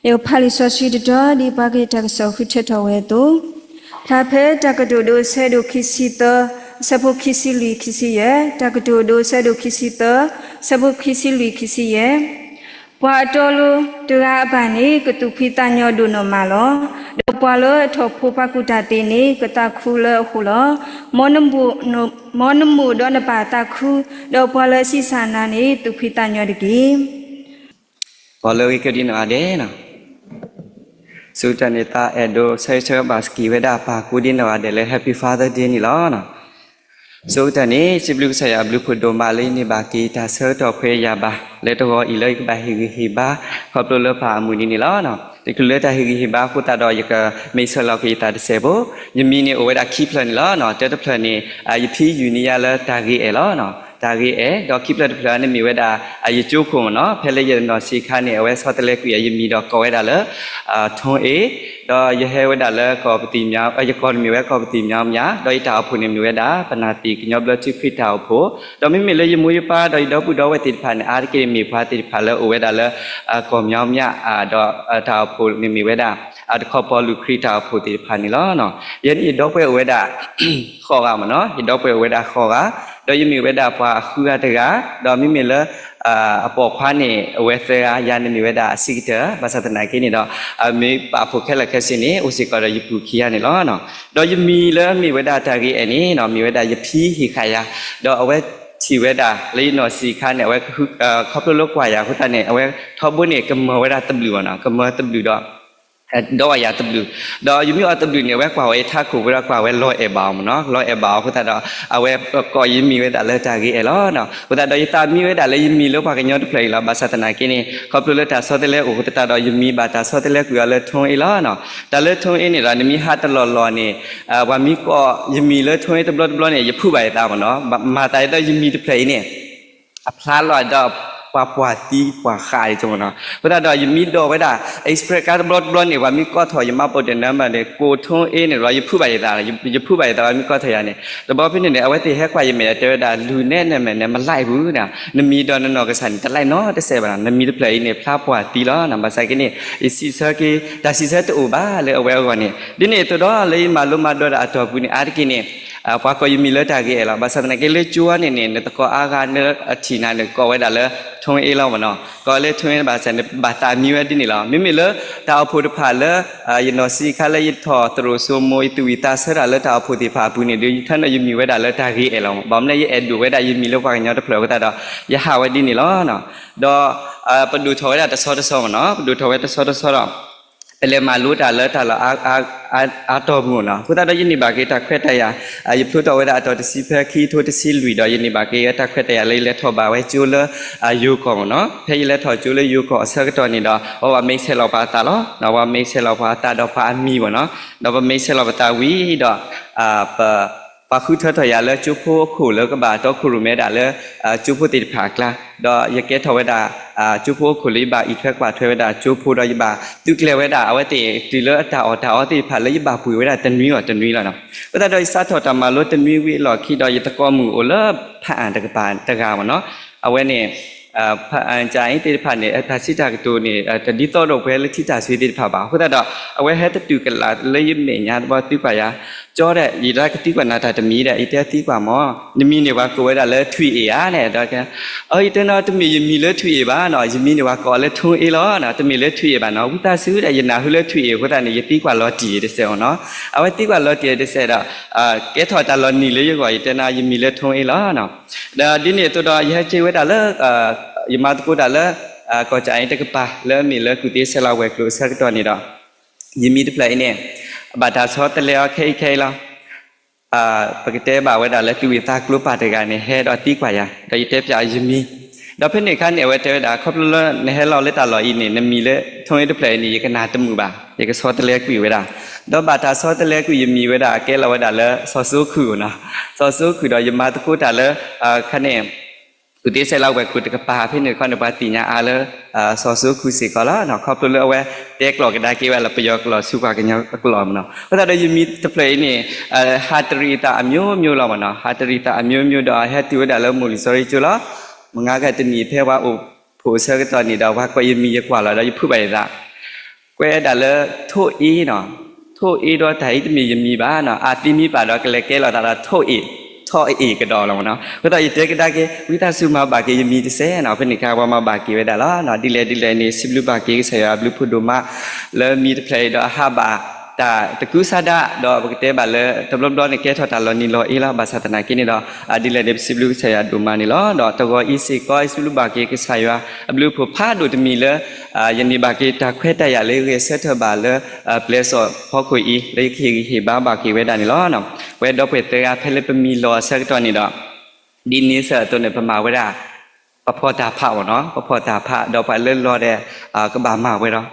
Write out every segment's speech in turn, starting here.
ယကဖးလံာ်စီဆှံတတီၤ ဒ်ပှၤကလုာ်တၢ်ကစီၣ်ဃုထၢထီၣ်ဝဲအသိး, ဖျါဖဲတၢ်ကတိၤဒိအဆၢဒိၣ်ခံဆံသၢ, အဆၢဖိခံဆံလွံၢ် ခံဆံယဲၢ်, တၢ်ကတိၤဒိအဆၢဒိၣ်ခံဆံသၢ, အဆၢဖိခံဆံလွံၢ် ခံဆံယဲၢ်. ပှၤအတီအလိၤတဂၤအဘၣ်န့ၣ် ကသူၣ်ဖှံသးညီဒိၣ်နီၢ်မးလီၤ. ဒီးပှၤလၢအထီၣ်ဖိပှၤကူၣ်တၢ်သ့န့ၣ် ကသးခုလၢအဃိလီၤ. မ်နမိၣ်ဒီးနပၢ်သးခု, ဒီးပှၤလၢအဆံးစၢ်နၤန့ၣ် သူၣ်ဖှံသးညီတက့ၢ်. ပှၤလၢအဂ့ၤကဒံနီၢ်ဂၤဒဲးနီၤ, ဆိကတၢၢ်န့ၣ် သးအဲၣ်ဒိးဆၢဂ့ၤဆၢဝါဘၣ်စ့ၢ်ကီးဝဲဒၣ်ပၢ်ကိးဒံနီၢ်ဂၤဒဲးလၢ Happy Father Day န့ၣ်လီၤ. ဆိကတၢၢ်န့ၣ် စံးဘျုးကစၢ်ယွၤအဘျုးဖှိၣ်ဒိၣ်မးလၢယန့ၢ်ဘၣ်က့ၤတၢ်ဆၢကတီၢ်ဖဲယၤဘၣ် လၢတဂီၤအံၤလၢယကဘၣ်ဟ့ၣ်ဂံၢ်ဟ့ၣ်ဘါ ခီဖျိလၢပၢ်အမုၢ်နံၤန့ၣ်လီၤ. တချုးလၢတၢ်ဟ့ၣ်ဂံၢ်ဟ့ၣ်ဘါအဃိသတးဒီး ယကမ့ၢ်ဆဲးလီၤက့ၤယသးတစဲးဖိ, ယမံၤန့ၣ်အိၣ်ဝဲဒၣ်ခံဖျၢၣ်န့ၣ်လီၤ. တၢတဖျၢၣ်န့ၣ် ယဖံယူၢ်န့ၢ်ယၤလၢတၢ်ဂ့ၤအဲၣ်လီၤ. တၢ်ဂ့ၤအဲၣ်, ဒီးခံဖျၢၣ်တဖျၢၣ်န့ၣ်မ့ၢ်ဝဲဒၣ် ယကၠိခိၣ်မ့ၢ်နီၤ, ဖဲလၢယနီၢ်ဆံးခါန့ၣ် အဝဲဆီတလဲကွံာ်ယမံၤဒီးကိးဝဲဒၣ်လၢ ထိၣ်အ့ၣ်, ဒီးယဟဲဝဲဒၣ်လၢကီၢ်ပသံၣ်, ယကီၢ်န့ၣ်မ့ၢ်ဝဲကီၢ်ပသံၣ်မၠါမၠါ, ဒီးယတၢ်အိၣ်ဖှိၣ်န့ၣ်မ့ၢ်ဝဲဒၣ် ပနၢ်သံၣ်ကညီဘျၢထံခရံာ်တၢ်အိၣ်ဖှိၣ်, ဒီးမ့မ့ၢ်လၢယမိၢ်ယပၢ်ဒီးယဒီပုၢ်ဒီဝဲၢ်သ့ၣ်တဖၣ်န့ၣ် အါတက့ၢ်န့ၣ်မ့ၢ်ပှၤသ့ၣ်တဖၣ်လၢအအိၣ်ဝဲဒၣ်လၢ ကီၢ်မၠါမၠါ, ဒီးတၢ်အိၣ်ဖှိၣ်န့ၣ်မ့ၢ်ဝဲဒၣ် တခီပီလူၤခရံာ်တၢ်အိၣ်ဖှိၣ်သ့ၣ်တဖၣ်န့ၣ်လီၤ. ယဲန့ၣ်ယဒီပုၢ်ဝဲၢ်အိၣ်ဝဲဒၣ် ဃိးဂၤမ့ၢ်နီၤ, ယဒီပုၢ်ဝဲၢ်အိၣ်ဝဲဒၣ်ဃိးဂၤ, ဒီးယမ့ၢ်ဝဲဒၣ်ပှၤဃုဂၤတဂၤ, ဒီးမ့မ့ၢ်လၢ အပိာ်ခွါန့ၣ် အဝဲသၢဂၤ, ယၤန့ၣ်မ့ၢ်ဝဲဒၣ်အဆံးကတၢၢ်, ဘၣ်ဆၣ်သနာ်က့န့ၣ်ဒီး မ့ၢ်ပာ်ဖှိၣ်ခဲလၢာ်ခဲဆ့န့ၣ် အိၣ်စ့ၢ်ကီးဒီးယပုၢ်ခံဂၤန့ၣ်လီၤ. ဒီးယမံၤလၢမ့ၢ်ဝဲဒၣ်တၢ်ဂ့ၤအဲၣ်န့ၣ် မ့ၢ်ဝဲဒၣ်ယဖံဟ့ၣ်ဃာ်ယၤ, ဒီးအဝဲထံၣ်ဝဲဒၣ်လၢယနီၢ်ဆံးခါန့ၣ် အဝဲ ခီဖျိလၢကွၢ်ယၤအဃိသတးန့ၣ် အဝဲထီဘိန့ၣ် ကမၢဝဲဒၣ်သဘျုးမ့ၢ်နီၤ, ကမၢသဘျုးဒီး ဒီးအီၣ်ယၤသဘျုး, ဒီးယမ့ၢ်အီၣ်သဘျုးန့ၣ် အဝဲကွၢ်ဝဲအံၤထးခိၣ်ဝဲဒီးကွၢ်ဝဲလီၤအဲၣ်ဘၣ်အီၤမ့ၢ်နီၤ, လီၤအဲၣ်ဘၣ်အီၤအဃိသတးဒီး အဝဲကိးယမံၤဝဲဒၣ်လၢတၢ်ဂ့ၤအဲၣ်လီၤ. အဃိသတးဒီးယသးမံဝဲဒၣ်လၢယမံၤလၢပှၤကညီတဖျၢၣ်အံၤလီၤ. ဘၣ်ဆၣ်သနာ်က့န့ၣ် ခီဖျိလၢတၢ်ဆီတလဲအိၣ်အဃိသတးဒီး ယမံၤဘၣ်တၢ်ဆီတလဲကွံာ်အီၤလၢထိၣ်အ့ၣ်လီၤ. တၢ်လၢထိၣ်အ့ၣ်န့ၣ်ဒီး နမ့ၢ်ဟးတလီၢ်လီၢ်န့ၣ် ပှၤမ့ၢ်ကိးယမံၤလၢထိၣ်အ့ၣ်တဘျီတဘျီန့ၣ် ယဖုးဘၣ်ယသးမ့ၢ်နီၤ, မၤသးဒ်သိးယမံၤတဖျၢၣ်အံၤန့ၣ် အဖျါလီၤဒီးပှၤပှၢ်သံပှၢ်ဃးအံၤမ့ၢ်နီၤ. အဃိသတးဒီးယမ့ၢ်ဒိးဝဲဒၣ် express ကါတဘျီတဘျီန့ၣ် ပှၤမ့ၢ်ကိးထီၣ်ယမါပိာ်တနၢမးန့ၣ် ကိးထိၣ်အ့ၣ်န့ၣ်ဒီး ယဖုးဘၣ်ယသး, ယဖုးဘၣ်ယသး ပှၤမ့ၢ်ကိးထီၣ်ယၤန့ၣ်. တဘျီဖဲန့ၣ်န့ၣ် အဝဲသ့ၣ်ဟဲကွၢ်ယမဲာ်ဒီးတဲဝဲဒၣ် လူၤနဲနဲမဲာ်နဲ မလၢ်ဘူး, နမံၤဒီးနနီၢ်ကစၢ်န့ၣ် တလၢ်နီတစဲးဘၣ်နီၤ, နမံၤတဖျၢၣ်အံၤန့ၣ် ဖျါပှၢ်သံလီၤ. ဘၣ်ဆၣ်က့န့ၣ် ယစံးဆၢက့ၤ တၢ်စံးဆၢတအိၣ်ဘၣ်လၢအဝဲအဂီၢ်န့ၣ်. ဒ်န့ၣ်အသိးဒီး လၢယမၤလိမၤဒိးတၢ်အတီၢ်ပူၤန့ၣ် အါတက့ၢ်န့ၣ် ပှၤကိးယမံၤလၢတၢ်ဂ့ၤအဲၣ်လီၤ. ဘၣ်ဆၣ်သနာ်က့လၢကၠိန့ၣ်န့ၣ် နသကိးအါဂၤလၢအထံၣ်နၤန့ၣ် ကိးဝဲဒၣ်လၢထိၣ်အ့ၣ်လီၤမ့ၢ်နီၤ, ကိးလၢထိၣ်အ့ၣ်ဘၣ်ဆၣ်န့ၣ် ဘၣ်သးမံဝဲဒ်န့ၣ်လီၤ. မ့မ့ၢ်လၢတၢ်အိၣ်ဖှိၣ်တဖၣ်လၢ ယနီၢ်ဆံးခါလၢယထီၣ်သရိာ်စိမိၤ ယသူၣ်ဝံၣ်သးဆၢတၢ်လၢတၢ်အိၣ်ဖှိၣ်သ့ၣ်တဖၣ်အပူၤန့ၣ်ဒီး ယထၢနုာ်ယမံၤဝဲဒၣ်လၢတၢ်ဂ့ၤအဲၣ်လီၤ. ဘၣ်မနုၤလဲၣ် ယအဲၣ်ဒိးဝဲဒၣ်ယမံၤလၢပှၤကညီတဖျၢၣ်အဃိသတးဒီး ယဟးဝဲဒ်န့ၣ်လီၤ. ဒီး ပဒိၣ်ထီၣ်ဝဲဒၣ်တဆီတဆီမ့ၢ်နီၤ, ပဒိၣ်ထီၣ်ဝဲတဆီတဆီဒီး ပလဲၤမၤလိတၢ်လၢတၢ်လီၢ်အါတီၢ်ပူၤမ့ၢ်နီၤ. အဃိသတးဒီးယန့ၢ်ဘၣ်က့ၤတၢ်ခွဲးတၢ်ယာ်, ယဖျိထီၣ်ဝဲဒၣ်အတီၢ်တဆံဖဲခံထိတဆံလွံၢ်ဒီး ယန့ၢ်ဘၣ်က့ၤတၢ်ခွဲးတၢ်ယာ်လၢယလဲၤထီၣ်ဘၣ်ဝဲကၠိလၢ ယိၤကီၢ်မ့ၢ်နီၤ. ဖဲယလဲၤထီၣ်ကၠိလၢယိၤကီၢ်အဆၢကတီၢ်န့ၣ်ဒီး ပှၤမ့ၢ်ဆဲးလီၤပှၤအသးလီၤ. ပှၤမ့ၢ်ဆဲးလီၤပှၤအသးဒီးပှၤအမံၤမ့ၢ်နီၤ, ဒီးပမ့ၢ်ဆဲးလီၤပသးဝံၤဒီး ပ ပှၤဃုထၢထီၣ်ယၤလၢကၠိဖိအခိၣ်လၢကဘၣ်တီခိၣ်ရိၣ်မဲဒၣ်လၢ ကၠိဖိသ့ၣ်တဖၣ်အကျါ, ဒီးယကဲထီၣ်ဝဲဒၣ် ကၠိဖိအခိၣ်လၢယဘၣ်အံးထွဲကွၢ်ထွဲဝဲဒၣ်ကၠိဖိဒီး ယဘၣ်သုးကျဲၤဝဲဒၣ်အဝဲသ့ၣ်တုၤလၢအတၢ်အီၣ်တၢ်အီသ့ၣ်တဖၣ်လၢယဘၣ်ပှ့ၤဝဲဒၣ်တနွံအီၤတနွံလီၤ. အဃိသတးဒီးယစးထီၣ်တၢ်မၤလိတနွံဝံၤအလီၢ်ခံဒီး ယသကိးမုၣ်အိၣ်လၢ ဖးအၣ်တကပၤတဂၤမ့ၢ်နီၤ, အဝဲန့ၣ် ဖးအၣ်ကၠၣ်အံၤသ့ၣ်တဖၣ်န့ၣ် တၢ်စံးတၢ်ကတိၤန့ၣ် တဒ်သိးဒီးပှၤလၢထံတၢ်ဆွံသ့ၣ်တဖၣ်ဘၣ်. အဃိသတးဒီး အဝဲဟဲတတုၤကလာ်လၢယမဲာ်ညါတဘျီ သံကွၢ်ယၤ, ကၠီဒီး ယတၢ်ကသံကွၢ်နၤတၢ်တမံၤဒီး ယတဲသံကွၢ်မး, နမံၤန့ၣ်ပှၤကိးဝဲဒၣ်လၢထွံၣ်အ့ၣ်ဧါန့ၣ်, ဒီး အၢ ယတဲနီၤ တမ့ၢ်ယမံၤလၢထွံၣ်အ့ၣ်ဘၣ်နီၤ, ယမံၤန့ၣ်ပှၤကိးလၢထိအ့လီၤ, တမ့ၢ်လၢထွံၣ်အ့ၣ်ဘၣ်နီၤ, ဝံသးစူၤဒီး ယနၢ်ဟူလၢထွံၣ်အ့ၣ်အဃိသတးန့ၣ် ယသံကွၢ်လီၤတံၢ်တစဲးနီၤ, အဝဲသံကွၢ်လီၤတံၢ်တစဲးဒီး ကဲထီၣ်တၢ်လီၤနံၤလၢယဂီၢ် ယတဲနီၤ ယမံၤလၢထိအ့လီၤ. ဒီးဒ်န့ၣ်အသိးဒီး ယဟဲက့ၤဝဲဒၣ်လၢ ယမၤသကိးတၢ်လၢ ကီၢ်ကၠၣ်အံၤတကပၤ လၢအမ့ၢ်လၢကူၣ်သ့ဆဲးလၤဝဲၤကျိၤအဆၢကတီၢ်န့ၣ်ဒီး ယမံၤတဖျၢၣ်အံၤန့ၣ် ဘၣ်တၢ်ဆီတလဲအီၤခဲအံၤခဲအံၤလီၤ. ပကတဲဘၣ်ဝဲဒၣ်လၢသူၣ်ဝံၣ်သးကျိပၢ်တဂၤန့ၣ် ဟဲဒီးသံကွၢ်ယၤ ဒီးယတဲပၠးယမံၤ, ဒီးဖဲန့ၣ်အခါန့ၣ် အဝဲတဲဝဲဒၣ် ခီဖျိလၢနဟဲလီၤလၢတၢ်လီၢ်အံၤန့ၣ် နမံၤလၢထိအ့တဖျၢၣ်အံၤန့ၣ် ယကနၣ်တမုာ်ဘၣ်, ယကဆီတလဲကွံာ်ဝဲဒၣ်, ဒီးဘၣ်တၢ်ဆီတလဲကွံာ်ယမံၤဝဲဒၣ် ကဲလီၤဝဲဒၣ်လၢစီၤစိခိၣ်နီၤ, စီၤစိခိၣ်ဒီးယမၤသကိးတၢ်လၢ ခါန့ၣ် ကူၣ်သ့ဆဲးလၤဝဲၤကျိၤတကပၤ ဖဲန့ၣ်တခီန့ၣ် ပှၤသ့ၣ်ညါအါလၢ စီၤစိခိၣ်စ့ၢ်ကီးလီၤ. ခီဖျိလၢအဝဲတဲကျိာ်ကဒါက့ၤဝဲလၢပယီၤကျိာ်ဆူပှၤကညီကျိာ်မ့ၢ်နီၤ, အဃိသတးဒီးယမံၤတဖျၢၣ်အံၤန့ၣ် ဟးတရံးအသးအမျိုးမျိုးလီၤမ့ၢ်နီၤ, ဟးတရံးအသးအမျိုးမျိုးဒီး ဟဲတုၤဝဲဒၣ်လၢမိၢ်လံၤစီၤရံကၠိလီၤ. မုၢ်ဂၤကတနံၤဖဲပှၤအိၣ်ဖှိၣ်အဆၢကတီၢ်န့ၣ်ဒီး ပှၤကိးယမံၤယကွၢ်လီၤဒီးယဖုးဘၣ်ယသး, ကွဲးဒၣ်လၢ ထိၣ်အ့နီၤ, ထိၣ်အ့ဒီးတၢ်အံၤတမ့ၢ်ယမံၤဘၣ်နီၤ, အသံမံဘၣ်ဒီးကလဲၤကဲလိာ်သးဒီးထိၣ်အ့ၣ်, ထိၣ်အ့ၣ်ကဒီးလီၤမ့ၢ်နီၤ. အဃိသတးယတဲကဒါက့ၤ ဝံသးစူၤမၤဘၣ်က့ၤယမံၤတစဲးနီၤ, ဖဲန့ၣ်အခါပှၤမၤဘၣ်က့ၤဝဲဒၣ်လီၤ. ဒ်လဲၣ်ဒ်လဲၣ်န့ၣ် စံးဘျုးဘၣ်က့ၤကစၢ်ယွၤအဘျုးဖးဒိၣ်မး လၢမံၤတဖျၢၣ်အံၤဒီးအဟးဘၣ်တၢ်တကူစါဒၣ်, ဒီးပကတဲဘၣ်လၢတဘျီဘျီန့ၣ် ကဲထီၣ်တၢ်လီၤနံၤလီၤအ့လီၤ. ဘၣ်ဆၣ်သနာ်က့န့ၣ်ဒီး ဒ်လဲၣ်န့ၣ် ပစံးဘျုးကစၢ်ယွၤဒိၣ်မးန့ၣ်လီၤ. ဒီးတဂီၤအံၤစ့ၢ်ကီး ယစံးဘျုးဘၣ်က့ၤကစၢ်ယွၤအဘျုးအဖှိၣ်ဖးဒိၣ်တမံၤလၢ ယန့ၢ်ဘၣ်က့ၤတၢ်ခွဲးတၢ်ယာ်လၢယဂဲၤဆၢထၢၣ်ဘၣ်လၢ ပျဲစီၣ်ဖီခိၣ်အံၤ လၢယကဟ့ၣ်ဂံၢ်ဟ့ၣ်ဘါဘၣ်က့ၤဝဲဒၣ်န့ၣ်လီၤ. ပဝဲဒီပုၢ်ဝဲၢ်သၢဂၤ ဖဲလၢပမံၤလီၤအဆၢကတီၢ်န့ၣ်ဒီး ဒ်န့ဆၢၣ်အသိးန့ၣ် ပမၤဝဲဒၣ် ပဖီၣ်တၢ်ဖးအီၤနီၤ, ပဖီၣ်တၢ်ဖး ဒီးပှၤလၢလီၤဒီး ကဘၣ်မၤဝဲဒီး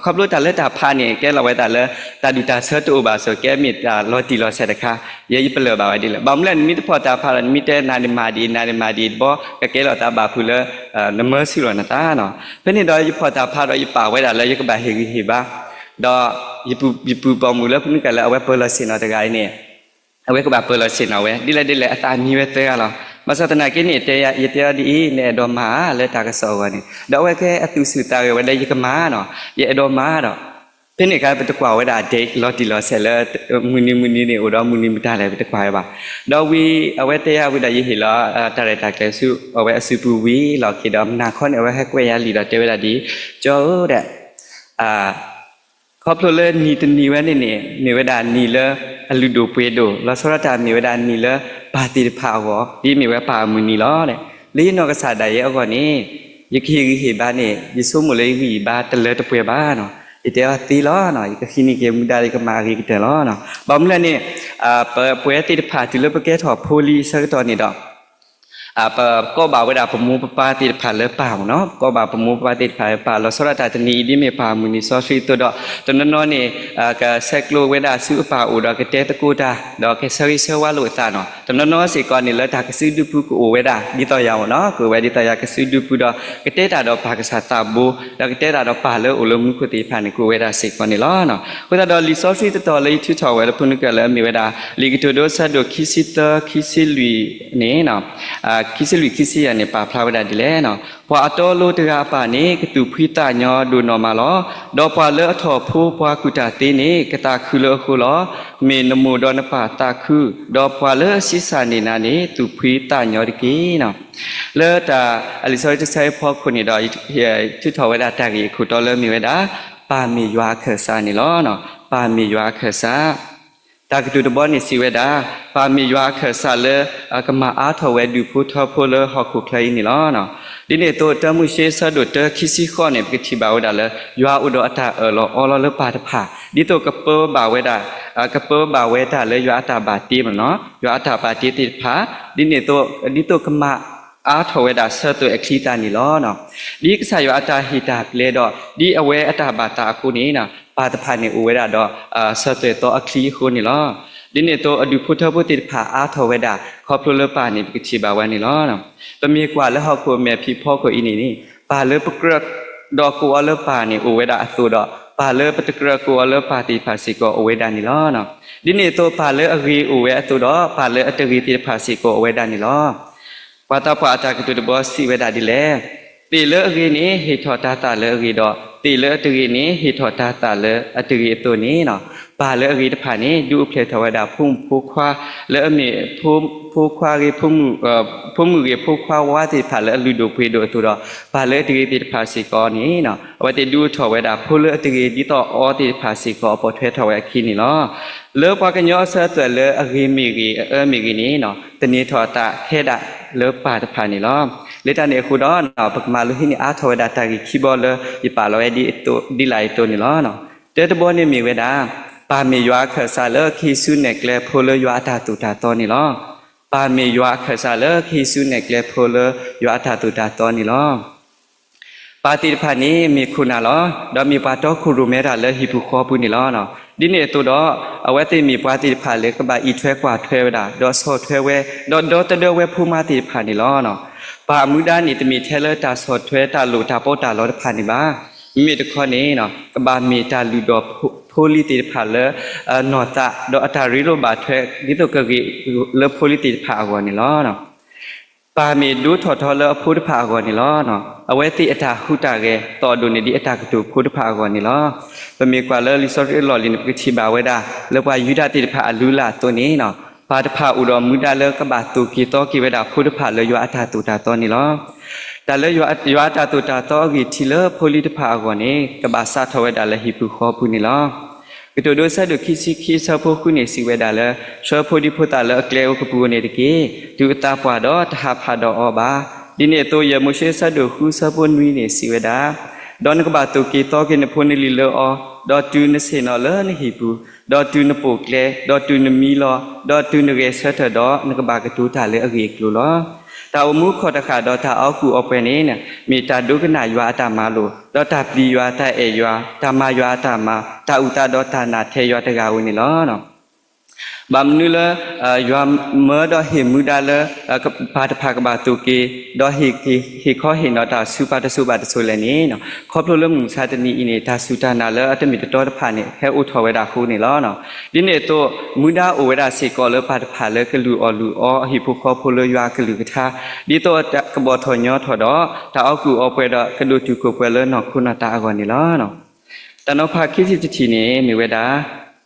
ခီဖျိတၢ်လၢတၢ်ဖးန့ၣ် ကဲလီၤဝဲဒၣ်လၢ တၢ်ဒူၣ်တၢ်ဆၢတအိၣ်ဘၣ်အသိး ကဲမ့ၢ်တၢ်လီၤတံၢ်လီၤဆဲးတခါ, ယဲယပလၢၢ်ဘၣ်ဝဲဒ်လဲၣ်. ဘၣ်မနုၤလဲၣ် နမ့ၢ်တဖီၣ်တၢ်ဖးဒီး နမ့ၢ်တဲနၤန့ၣ်မၤဒ်အံၤ နၤန့ၣ်မၤဒ်အံၤတဘျီ ကကဲလီၤသးဘၣ်ဖုးလၢ နမၢဆူၣ်လီၤနသးနီၤ. ဖဲန့ၣ်ဒီးယဖီၣ်တၢ်ဖးဒီးယပာ်ဝဲဒၣ်လၢ ယကဘၣ်ဟ့ၣ်ဂံၢ်ဟ့ၣ်ဘါ ဒီးယပုၢ်ပိာ်မုၣ်လၢဖုနုာ်ကၣ်လၢအဝဲပၢၤလီၢ်ဆ့ၣ်နီၤတဂၤအံၤန့ၣ် အဝဲကဘၣ်ပၢၤလီၢ်ဆ့ၣ်နီၤဝဲ ဒ်လဲၣ်ဒ်လဲၣ် အသးမံဝဲသၢဂၤလီၤ. ဘၣ်ဆၣ်သနာ်က့န့ၣ် တဲ ယတဲအီၤဒ်အံၤ နအဲၣ်ဒိးမၤဧါ လၢတၢ်ကစီၣ်အဂီၢ်န့ၣ် ဒီးအဝဲကဲအသူၣ်ဆူၣ်သးဂဲၤဝဲလၢယကမၤနီၤ, ယအဲၣ်ဒိးမၤဒီး ဖဲန့ၣ်အခါ ပတကွၢ်ဝဲဒၣ်ဒဲးလီၤတံၢ်လီၤဆဲးလၢ မုၢ်နံၤမုၢ်နံၤန့ၣ် အိၣ်ဒီးမုၢ်နံၤမတၤလဲၣ် ပတကွၢ်ဝဲဘၣ်. ဒီးဝံၤအဝဲတဲယၤဝံၤဒီး ယဟ့ၣ်လီၤ တၢ်ရဲၣ်တၢ်ကျဲၤဆူ အဝဲအစုပူၤဝံၤလီၢ်ခံဒီး မုၢ်နၤခီန့ၣ် အဝဲဟဲကွဲးယၤလံာ်ဒီးတဲဝဲဒၣ်ဒ်အံၤ, ကၠီဧၢဒဲး ခီဖျိလၢနံၤတနံၤဝဲန့ၣ်န့ၣ် မ့ၢ်ဝဲဒၣ်နံၤလၢအလုၢ်ဒိၣ်ပှ့ၤဒိၣ် လီၤဆီဒၣ်တၢ်မ့ၢ်ဝဲဒၣ်နံၤလၢပၢ်သ့ၣ်တဖၣ်အဂီၢ် ဒ်မ့ၢ်ဝဲပၢ်အမုၢ်နံၤလီၤ. လၢယနီၢ်ကစၢ်ဒၣ်ယဲအဂီၢ်န့ၣ် ယကဟ့ၣ်ဂံၢ်ဟ့ၣ်ဘါန့ၣ် ယဆိကမိၣ်လၢယဂံၢ်ယဘါတလၢတပှဲၤဘၣ်နီၤ. ယတဲအီၤသ့လီၤနီၤ, ယကဟံးန့ၢ်က့ၤမူဒါ ယကမၤအဂ့ၤကတၢၢ်လီၤနီၤ. ဘၣ်မနုၤလဲၣ်န့ၣ် ပဝဲသ့ၣ်တဖၣ်တုၤလၢပကဲထီၣ်ဖိလံအဆၢကတီၢ်န့ၣ်ဒီး ပကိးဘၣ်ဝဲဒၣ်ပမိၢ်ပပၢ်သ့ၣ်တဖၣ်လၢပၢ်မ့ၢ်နီၤ, ပကိးဘၣ်ပမိၢ်ပပၢ်သ့ၣ်တဖၣ်လၢပၢ် လီၤဆီဒၣ်တၢ်တနံၤအံၤ ဒ်မ့ၢ်ပၢ်မုၢ်နံၤစီဆှံအသိးဒီး တနီၤနီၤန့ၣ် ကဆဲးကျိးဝဲဒၣ်ဆူအပၢ်အိၣ်ဒီးကတဲသကိးတၢ် ဒီးကဆၢဂ့ၤဆၢဝါလိာ်အသးနီၤ. တနီၤနီၤစ့ၢ်ကီးန့ၣ် လၢတၢ်ကစုဒုပူၤကအိၣ်ဝဲဒၣ်ဒ်သိးယၤမ့ၢ်နီၤ, ကအိၣ်ဝဲဒ်သိးယၤကစုဒုပူၤဒီး ကတဲတၢ်ဒီးပၢ်ကစၢ်သးဘိ ဒီးကတဲတၢ်ဒီးပၢ်လၢအိၣ်လၢမူခိၣ်သ့ၣ်တဖၣ်န့ၣ် ကအိၣ်ဝဲဒၣ်စ့ၢ်ကီးန့ၣ်လီၤ. အဃိသတးဒီးလံာ်စီဆှံတတီၤလၢယထုးထီၣ်ဝဲလၢဖိနုၢ်ကၢၢ်လၢအမ့ၢ်ဝဲဒၣ် လံာ်ကတိၤဒိဆၢဒိၣ်ခံဆံသၢ ခံဆံလွံၢ်န့ၣ် ခံဆံလွံၢ် ခံဆံယဲၢ်န့ၣ် ပာ်ဖျါဝဲဒၣ်ဒ်လဲၣ်နီၤ, ပှၤအတီအလိၤတဂၤအပၢ်န့ၣ် ကသူၣ်ဖှံသးညီဒိၣ်နီၢ်မးလီၤ. ဒီးပှၤလၢအထီၣ်ဖိပှၤကူၣ်တၢ်သ့န့ၣ် ကသးခုလၢအဃိလီၤ. မ့ၢ်နမိၢ်ဒီးနပၢ်သးခု, ဒီးပှၤလၢအဆံးစၢ်န့ၢ်နၤန့ၣ် သူၣ်ဖှံသးညီတက့ၢ်နီၤ. လၢတၢ်အလံာ်စီဆှံတဆၢအံၤဖီခိၣ်န့ၣ်ဒီး ထုးထီၣ်ဝဲဒၣ်တၢ်ဂ့ၢ်အခိၣ်တီလၢအမ့ၢ်ဝဲဒၣ် ပၢ်မ့ၢ်ယွၤအခၢၣ်စးန့ၣ်လီၤ. ပၢ်မ့ၢ်ယွၤအခၢၣ်စး တၢ်ကတိၤတဘီန့ၣ်စံးဝဲဒၣ်, ပၢ်မ့ၢ်ယွၤအခၢၣ်စးလၢ ကမၤအါထီၣ်ဝဲဒူၣ်ဖိထၢဖိလၢဟီၣ်ခိၣ်ချၢအံၤန့ၣ်လီၤ. ဒ်န့ၣ်အသိး တၢမိၤၡ့ဆၢဒိၣ်တၢခံဆံဃိးန့ၣ် ပကထံၣ်ဘၣ်ဝဲဒၣ်လၢ ယွၤအိၣ်ဒီးအတၢ်အၢၣ်လီၤအီလီၤလၢပၢ်တဖၣ် ဒ်သိးကပၢဘၣ်ဝဲဒၣ် ကပၢဘၣ်ဝဲတၢ်လၢယွၤအတၢ်ဘၣ်တ့မ့ၢ်နီၤ, ယွၤအတၢ်ဘၣ်တ့သ့ၣ်တဖၣ် ဒ်န့ၣ်အသိး ဒ်သိးကမၤအါထီၣ်ဝဲဒၣ်ဆၢသွဲၣ်အချံသၣ်န့ၣ်လီၤ. ဒ်ကစၢ်ယွၤအတၢ်ဟ့ၣ်တၢ်ပျဲဒီး ဒ်အဝဲအတၢ်ဘၣ်သးအဃိန့ၣ် ပၢ်တဖၣ်န့ၣ်အိၣ်ဝဲဒၣ်ဒီး ဆၢသွဲၣ်သီအချံအဃိန့ၣ်လီၤ. ဒ်န့ၣ်အသိး အဒူၣ်ဖိထၢဖိသ့ၣ်တဖၣ်အါထီၣ်ဝဲဒၣ် ခီဖျိလၢပၢ်န့ၣ် ပကထံၣ်ဘၣ်ဝဲန့ၣ်လီၤ. ပမ့ၢ်ကွၢ်လၢဟီၣ်ခိၣ်မဲာ်ဖံးဖီခိၣ်အံၤန့ၣ်န့ၣ် ပၢ်လၢပကြၢးဒီးကိးအီၤလၢပၢ်န့ၣ် အိၣ်ဝဲဒၣ်အသိးဒီး ပၢ်လၢပတကြၢးကိးအီၤလၢပၢ်သ့ၣ်တဖၣ်စ့ၢ်ကီးအိၣ်ဝဲဒၣ်န့ၣ်လီၤ. ဒ်န့ၣ်အသိး ပၢ်လၢအဂ့ၤအိၣ်ဝဲအသိးဒီး ပၢ်လၢအတဂ့ၤသ့ၣ်တဖၣ်စ့ၢ်ကီးအိၣ်ဝဲဒၣ်န့ၣ်လီၤ. ပှၤသးပှၢ်အတၢ်ကတိၤတဘီစံးဝဲဒၣ်ဒ်လဲၣ်, သ့ၣ်လၢအဂ့ၤန့ၣ် ဟ့ၣ်ထီၣ်တၤသၣ်လၢအဂ့ၤဒီး သ့ၣ်လၢအတဂ့ၤန့ၣ် ဟ့ၣ်ထီၣ်တၤသၣ်လၢအတဂ့ၤအသိးန့ၣ် ပၢ်လၢအဂ့ၤတဖၣ်န့ၣ် ဒုးအိၣ်ဖျဲၣ်ထီၣ်ဝဲဒၣ်ဖိမုၣ်ဖိခွါ လၢအမ့ၢ် ဖိခွါဂ့ၤ ဖိမုၣ်ဂ့ၤဖိခွါဝါသ့ၣ်တဖၣ်လၢအလုၢ်ဒိၣ်ပှ့ၤဒိၣ်အသိးဒီး ပၢ်လၢအတဂ့ၤသ့ၣ်တဖၣ်စ့ၢ်ကီးန့ၣ် အဝဲသ့ၣ်ဒုးအိၣ်ထီၣ်ဝဲဒၣ်ဖိလၢအတဂ့ၤ ဒ်သိးအီသ့ၣ်တဖၣ်စ့ၢ်ကီး အပိာ်ထွဲထီၣ်ဝဲအခံန့ၣ်လီၤ. လၢပှၤကညီအဆၢအသွဲၣ်လၢအဂ့ၤမ့ၢ်ဂ့ၤ အအၢမ့ၢ်ဂ့ၤန့ၣ် သန့ၤထီၣ်အသးခဲဒၣ်လၢပၢ်တဖၣ်န့ၣ်လီၤ. လၢတၢ်န့ၣ်အဃိဒီး ပကမၤလိဟံးန့ၢ်အါထီၣ်ဝဲဒၣ်တၢ်ဂ့ၢ်ခံဘီလၢယပာ်လီၤဝဲဒ်အသိး ဒ်လာ်အသိးန့ၣ်လီၤ. တၢတဘီန့ၣ်မ့ၢ်ဝဲဒၣ် ပၢ်မ့ၢ်ယွၤအခၢၣ်စးလၢကဟံးဆူနဲၣ်ကျဲဖိလၢယွၤအတၢ်သိၣ်တၢ်သီန့ၣ်လီၤ. ပၢ်မ့ၢ်ယွၤအခၢၣ်စးလၢကဟံးဆူနဲၣ်ကျဲဖိလၢယွၤအတၢ်သိၣ်တၢ်သီန့ၣ်လီၤ. ပၢ်သ့ၣ်တဖၣ်န့ၣ် မ့ၢ်ခိၣ်နၢ်လီၤ. ဒီးမ့ၢ်ပှၤတီခိၣ်ရိၣ်မဲတၢ်လၢဟံၣ်ပူၤဃီပူၤန့ၣ်လီၤ. ဒ်န့ၣ်အသိးဒီး အဝဲသ့ၣ်မ့ၢ်ပှၤသ့ၣ်တဖၣ်လၢကဘၣ်အံးထွဲကွၢ်ထွဲဝဲဒၣ် ဒီးဆီၣ်ထွဲဝဲ ဒီးဒီသဒၢဝဲဖိမါသ့ၣ်တဖၣ်န့ၣ်လီၤ. ပၢ်အမူဒါန့ၣ် တမ့ၢ်ထဲလၢတၢ်ဆီၣ်ထွဲတၢ်လိၣ်တၢ်ပီးတၢ်လီတဖၣ်န့ၣ်ဘၣ်. မ့မ့ၢ်တခီန့ၣ် ကဘၣ်မ့ၢ်တၢ်လုၢ်ဒိၣ်ဖိလံၤသ့ၣ်တဖၣ်လၢ နီၢ်သး ဒီးအတၢ်ရ့လိာ်ဘၣ်ထွဲ ဒ်သိးကဂ့ၤလၢဖိလံၤသ့ၣ်တဖၣ်အဂီၢ်န့ၣ်လီၤ. ပၢ်မ့ၢ်ဒိထီၣ်ထီလၢအဖိတဖၣ်အဂီၢ်န့ၣ်လီၤ. အဝဲသ့ၣ်အတၢ်ဟူးတၢ်ဂဲၤ သီၣ်ဒိၣ်န့ၢ်ဒံးအတၢ်ကတိၤဖိတဖၣ်အဂီၢ်န့ၣ်လီၤ. ပမ့ၢ်ကွၢ်လၢလံာ်စီဆှံအလီၢ်လံၤန့ၣ် ပကထံၣ်ဘၣ်ဝဲဒၣ် လၢပှၤယူဒၤသ့ၣ်တဖၣ်အလုၢ်အလၢ်အသိးန့ၣ် ပၢ်တဖၣ်အိၣ်ဒီးမူဒါလၢကဘၣ်သိၣ်က့ၤသီက့ၤဝဲဒၣ်ဖိတဖၣ်လၢယွၤအတၢ်သိၣ်တၢ်သီန့ၣ်လီၤ. တၢ်လၢယွၤအတၢ်သိၣ်တၢ်သီအဂံၢ်ထံးလၢဖိလံၤတဖၣ်အဂီၢ်န့ၣ် ကဘၣ်စးထီၣ်ဝဲဒၣ်လၢဟံၣ်ပူၤဃီပူၤန့ၣ်လီၤ. ကတိၤဒိအဆၢဒိၣ်ခံဆံခံအဆၢဖိဃုန့ၣ်စံးဝဲဒၣ်လၢ ဆှၢဖိဒံဖိသၣ်လၢအကျဲအိၣ်ကပူၤဧိၤန့ၣ်တက့ၢ်. တုၤအသးပှၢ်ဒီးတဟးဖးဒီးအီၤဘၣ်. ဒ်န့ၣ်အသိး ယၡၤမိၤၡ့အဆၢဒိၣ်ဃုအဆၢဖိနွံန့ၣ်စံးဝဲဒၣ်, ဒီးနကဘၣ်သိၣ်က့ၤသီက့ၤနဖိနလံၤလၢအီၤ, ဒီးတုၤနဆ့ၣ်နီၤလၢနဟံၣ်ပူၤ, ဒီးတုၤနပိာ်ကျဲ, ဒီးတုၤနမံလီၤ, ဒီးတုၤနဂဲၤဆၢထၢၣ်ဒီး နကဘၣ်ကတိၤတၢ်လၢအဂ့ၢ်အကျိၤလီၤ. တၢ်အိၣ်မူခီၣ်တဃာ်ဒီးတၢ်အီၣ်ကူၣ်အီပှဲၤန့ၣ် မ့ၢ်တၢ်ဒိကနၣ်ယွၤအတၢ်မၤလိာ်, ဒီးတၢ်ပျံၤယွၤ, တၢ်အဲၣ်ယွၤ, တၢ်မၤယွၤအတၢ်မၤ, တၢ်အုၣ်သးဒီးတၢ်နာ်ထဲယွၤတဂၤဧိၤန့ၣ်လီၤ. ဘၣ်မနုၤလၢ ယွၤမၢဒီးဟ့ၣ်မူဒါလၢ ပၢ်တဖၣ်ကဘၣ်သိၣ်က့ၤ, ဒီးဟ့ၣ်ခီဟ့ၣ်နီၤတၢ်ဆူပၢ်တစိၤဘၣ်တစိၤလဲၣ်န့ၣ်, ခီဖျိလၢမုၢ်မဆါတနံၤအံၤန့ၣ် တၢ်စူၢ်တၢ်နာ်လၢအတမ့ၢ်တတီတဖၣ်န့ၣ် ဟဲအိၣ်ထီၣ်ဝဲဒၣ်အဃိန့ၣ်လီၤ. ဒ်န့ၣ်အသိး မူဒါအိၣ်ဝဲဒၣ်စ့ၢ်ကီးလၢပၢ်တဖၣ်လၢကလုၢ်အီၣ်လုၢ်အီအဟံၣ်ဖိဃီဖိလၢယွၤအကလုၢ်ကထါ, ဒ်သိးကဘီၣ်ထီၣ်ညီထီၣ်ဒီး တၢ်အီၣ်ကူၣ်အီပှဲၤဒီးကဒိၣ်တုာ်ခိၣ်ပှဲၤလၢနီၢ်ခိနီၢ်သးအဂီၢ်န့ၣ်လီၤ. တၢ်နီၤဖးခံဆံတထံၣ်န့ၣ် မ့ၢ်ဝဲဒၣ်,